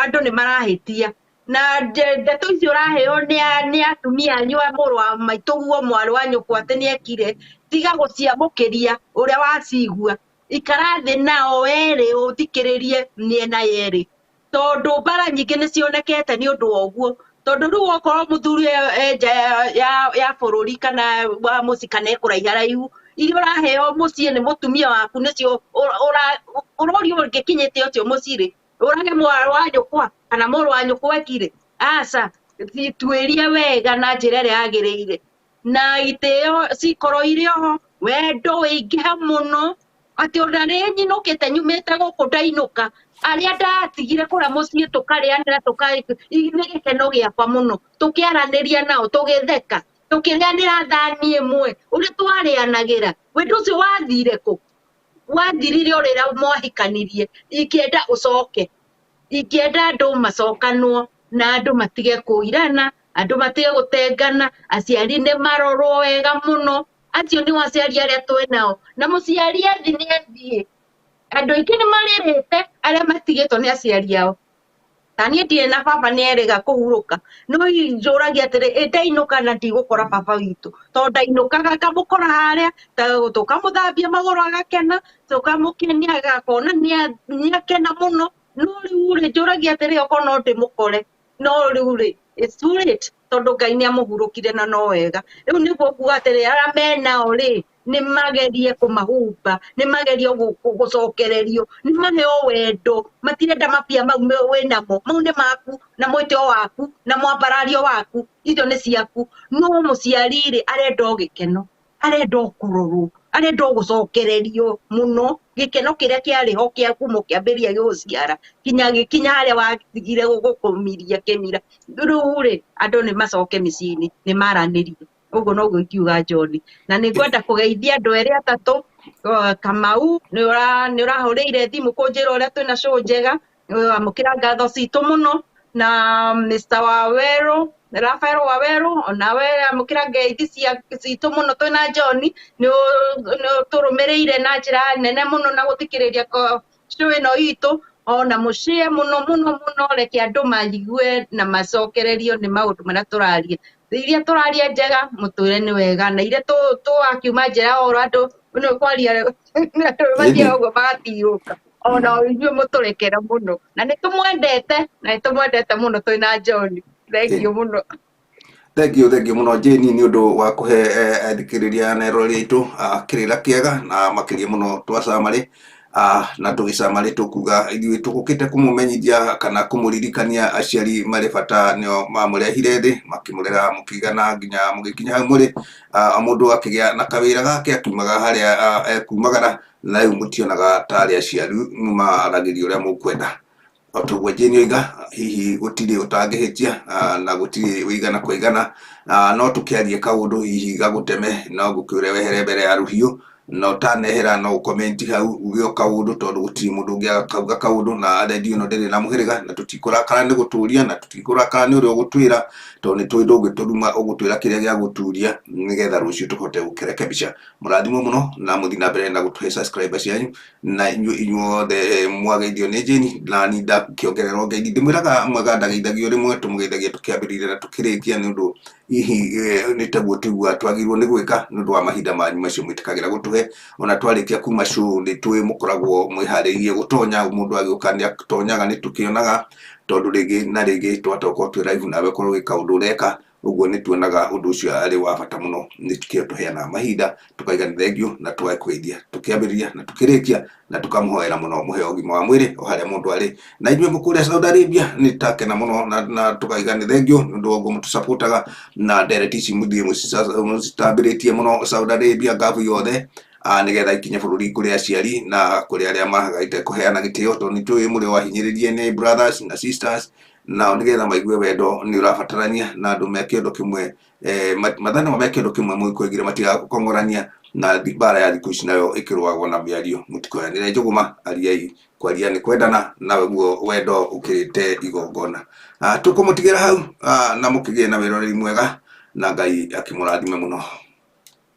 andũ nĩ marahĩtia. Na ndeto icio ũraheo nĩ atumia anyu a mũrũ wa maitũguo, mwarĩ wa nyũkwa atĩ nĩ ekire, tiga gũciamũkĩria ũrĩa wacigua. Ikara thĩ nao erĩ ũthikĩrĩrie mĩena yerĩ, tondũ mbara nyingĩ nĩ cionekete nĩ ũndũ wa ũguo. Tondũ rĩu okorwo mũthuri e nja ya bũrũri kana wa mũciĩ kana e kũraiha raihu, iria ũraheo mũciĩ nĩ mũtumia waku nĩcio ũrorio ũngĩkinyĩte ũcio mũciĩ rĩ, ũrage mwarĩ wa nyũkwa kana mũrũ wa nyũkwa ekire. Aca, tuĩrie wega na njĩra ĩrĩa yagĩrĩire, na itĩo cikorwo irĩ oho, wendo wĩingĩhe mũno, atĩ ona rĩrĩa nyinũkĩte nyumĩte gũkũ ndainũka, Arĩa ndatigire kũrĩa mũciĩ tũkarĩanĩra nĩ gĩkeno gĩakwa mũno, tũkĩaranĩria nao, tũgĩtheka, tũkĩrĩanĩra thani ĩmwe, ũrĩa twarĩanagĩra. Wendo ũcio wathire kũ? Wathirire o rĩrĩa mwahikanirie. Ingĩenda ũcoke, ingĩenda andũ macokanwo na andũ matige kũirana, andũ matige gũtengana, aciari nĩ marorwo wega mũno. Acio nĩo aciari arĩa twĩnao. Na mũciari athi nĩ athiĩ. Andũ aingĩ nĩ marĩrĩte arĩa matigĩtwo nĩ aciari ao. Ta niĩ ndirĩ na baba nĩ erĩga kũhurũka. No njũragia atĩrĩ, ĩ ndainũka na ndigũkora baba witũ. Tondũ ndainũkaga ngamũkora harĩa, tũkamũthambia magũrũ agakena, tũkamũkenia agakona nĩ akena mũno. No rĩu rĩ, njũragia atĩrĩ, okorwo no ndĩmũkore. No rĩu rĩ, it's too late, tondũ Ngai nĩ amũhurũkire na no wega. Rĩu nĩguo nguga atĩrĩ, arĩa menao rĩ, nĩ magerie kũmahumba, nĩ magerie gũcokererio, nĩ maheo wendo. Matirenda mabia mau wĩnamo, mau nĩ maku na mwĩtĩo waku na mwambarario waku, icio nĩ ciaku. No mũciari rĩ, arenda o gĩkeno, arenda o kũrorwo, arenda o gũcokererio mũno, gĩkeno kĩrĩa kĩarĩ ho kĩa kuma ũkĩambĩrĩria gũgũciara kinya gĩkinya harĩa watigire gũkũmiria kĩmira. Rĩu rĩ, andũ nĩ macoke mĩciĩ-inĩ, nĩ maranĩrie. Ũguo noguo ingiuga, John. Na nĩ ngwenda kũgeithia andũ erĩ atatũ. Kamau, nĩ ũrahũrĩire thimũ kũnjĩra ũrĩa twĩna show njega, amũkĩra ngatho citũ mũno. Na Mr. Waweru, Rafael Waweru, onawe amũkĩra ngeithi citũ mũno twĩna John. Nĩ ũtũrũmĩrĩire na njĩra nene mũno na gũthikĩrĩria show ĩno itũ. Ona mũshare mũno mũno mũno, reke andũ maigue na macokererio nĩ maũndũ marĩa tũraria. Iria tũraria njega, mũtwĩre nĩ wega, na iria twakiuma njĩra ya ũhoro, andũ nĩ kwaria andũ mathiaga ũguo magatiũka. Ona inyuĩ mũtũrekere mũno, na nĩ tũmwendete, na nĩ tũmwendete mũno twĩna John. Thank you mũno. Thank you, thank you mũno, Jane, nĩ ũndũ wa kũhe athikĩrĩria na eroreri aitũ kĩrĩra kĩega, na makĩria mũno twacamarĩ na tũgĩcamarĩ tũkuga ithuĩ tũgũkĩte kũmũmenyithia kana kũmũririkania aciari marĩ bata, nĩo mamũrehire thĩ, makĩmũrera, mũkĩigana nginya mũgĩkinya hau mũrĩ. Mũndũ akĩgĩa na kawĩra gake, akiumaga harĩa ekumagara, na rĩu mũtionaga tarĩ aciari maragĩria ũrĩa mũkwenda. O toguo Jane oiga, hihi gũtirĩ ũtangĩhĩtia na gũtirĩ wĩigana kũigana, no tũkĩarie kaũndũ hihi gagũteme, no ngũkwĩre wehere mbere ya rũhiũ, na ũtanehera no ũcomment hau uge o kaũndũ, tondũ gũtirĩ mũndũ ũngĩaga kauga kaũndũ. Na redio ĩno ndĩrĩ na mũhĩrĩga, na tũtikũrakara nĩ gũtũria, na tũtikũrakara nĩ ũrĩa ũgũtwĩra, tondũ nĩ tũĩ ndũngĩtũruma, ũgũtwĩra kĩrĩa gĩa gũturia nĩgetha rũciũ tũhote gũkĩrekebisha. Mũrathimwo mũno na mũthiĩ na mbere na gũtũhe subscriber cianyu. Na inyuĩ inyuothe mwageithio nĩ Jane, na ni ndakĩongererwo ngeithi, ndĩmwĩraga mwega ndageithagio rĩmwe, tũmũgeithagia tũkĩambĩrĩria na tũkĩrĩkia, nĩ ũndũ hihi nĩ taguo tũiguaga twagĩrĩirwo nĩ gwĩka, nĩ ũndũ wa mahinda manyu macio mwĩtĩkagĩra gũtũhe. Ona twarĩkia kuma show, nĩ tũĩ mũkoragwo mwĩharĩirie gũtonya. Mũndũ agĩũka nĩ atonyaga, nĩ tũkĩonaga, tondũ rĩngĩ na rĩngĩ twatoka twĩ live nawe ũkorwo wĩ kaũndũ ũreka ũguo, nĩ tuonaga ũndũ ũcio arĩ wa bata mũno. Nĩkĩo tũheanaga mahinda tũkaiga nĩ thengiũ na tũgakũgeithia tũkĩambĩrĩria na tũkĩrĩkia, na tũkamũhoera mũno mũheo ũgima wa mwĩrĩ o harĩa mũndũ arĩ. Na inyuĩ mũkũrĩa Saudi Arabia, nĩ takena mũno na tũkaiga nĩ thengiũ nĩ ũndũ wa ũguo mũtũsupportaga na ndereti ici mũthiĩ mũcitambĩrĩtie mũno Saudi Arabia ngabu yothe, nĩgetha ikinye bũrũri kũrĩ aciari na kũrĩ arĩa mahagaite kũheana gĩtĩo, tondũ nĩ tũĩ mũrĩ wahinyĩrĩrie nĩ brothers na sisters nao, nĩgetha maigue wendo nĩ ũrabatarania na andũ me kĩondo kĩmwe, mathana me kĩondo kĩmwe, mũkwĩgire matigakũkong'orania. Na mbara ya thikũ ici nayo ĩkĩrũagwo na mĩario. Mũtikoyanĩre njũgũma, ariai, kwaria nĩ kwendana, na guo wendo ũkĩrĩte igongona. Tũkũmũtigĩra hau, na mũkĩgĩe na wĩroreri mwega, na Ngai akĩmũrathime mũno.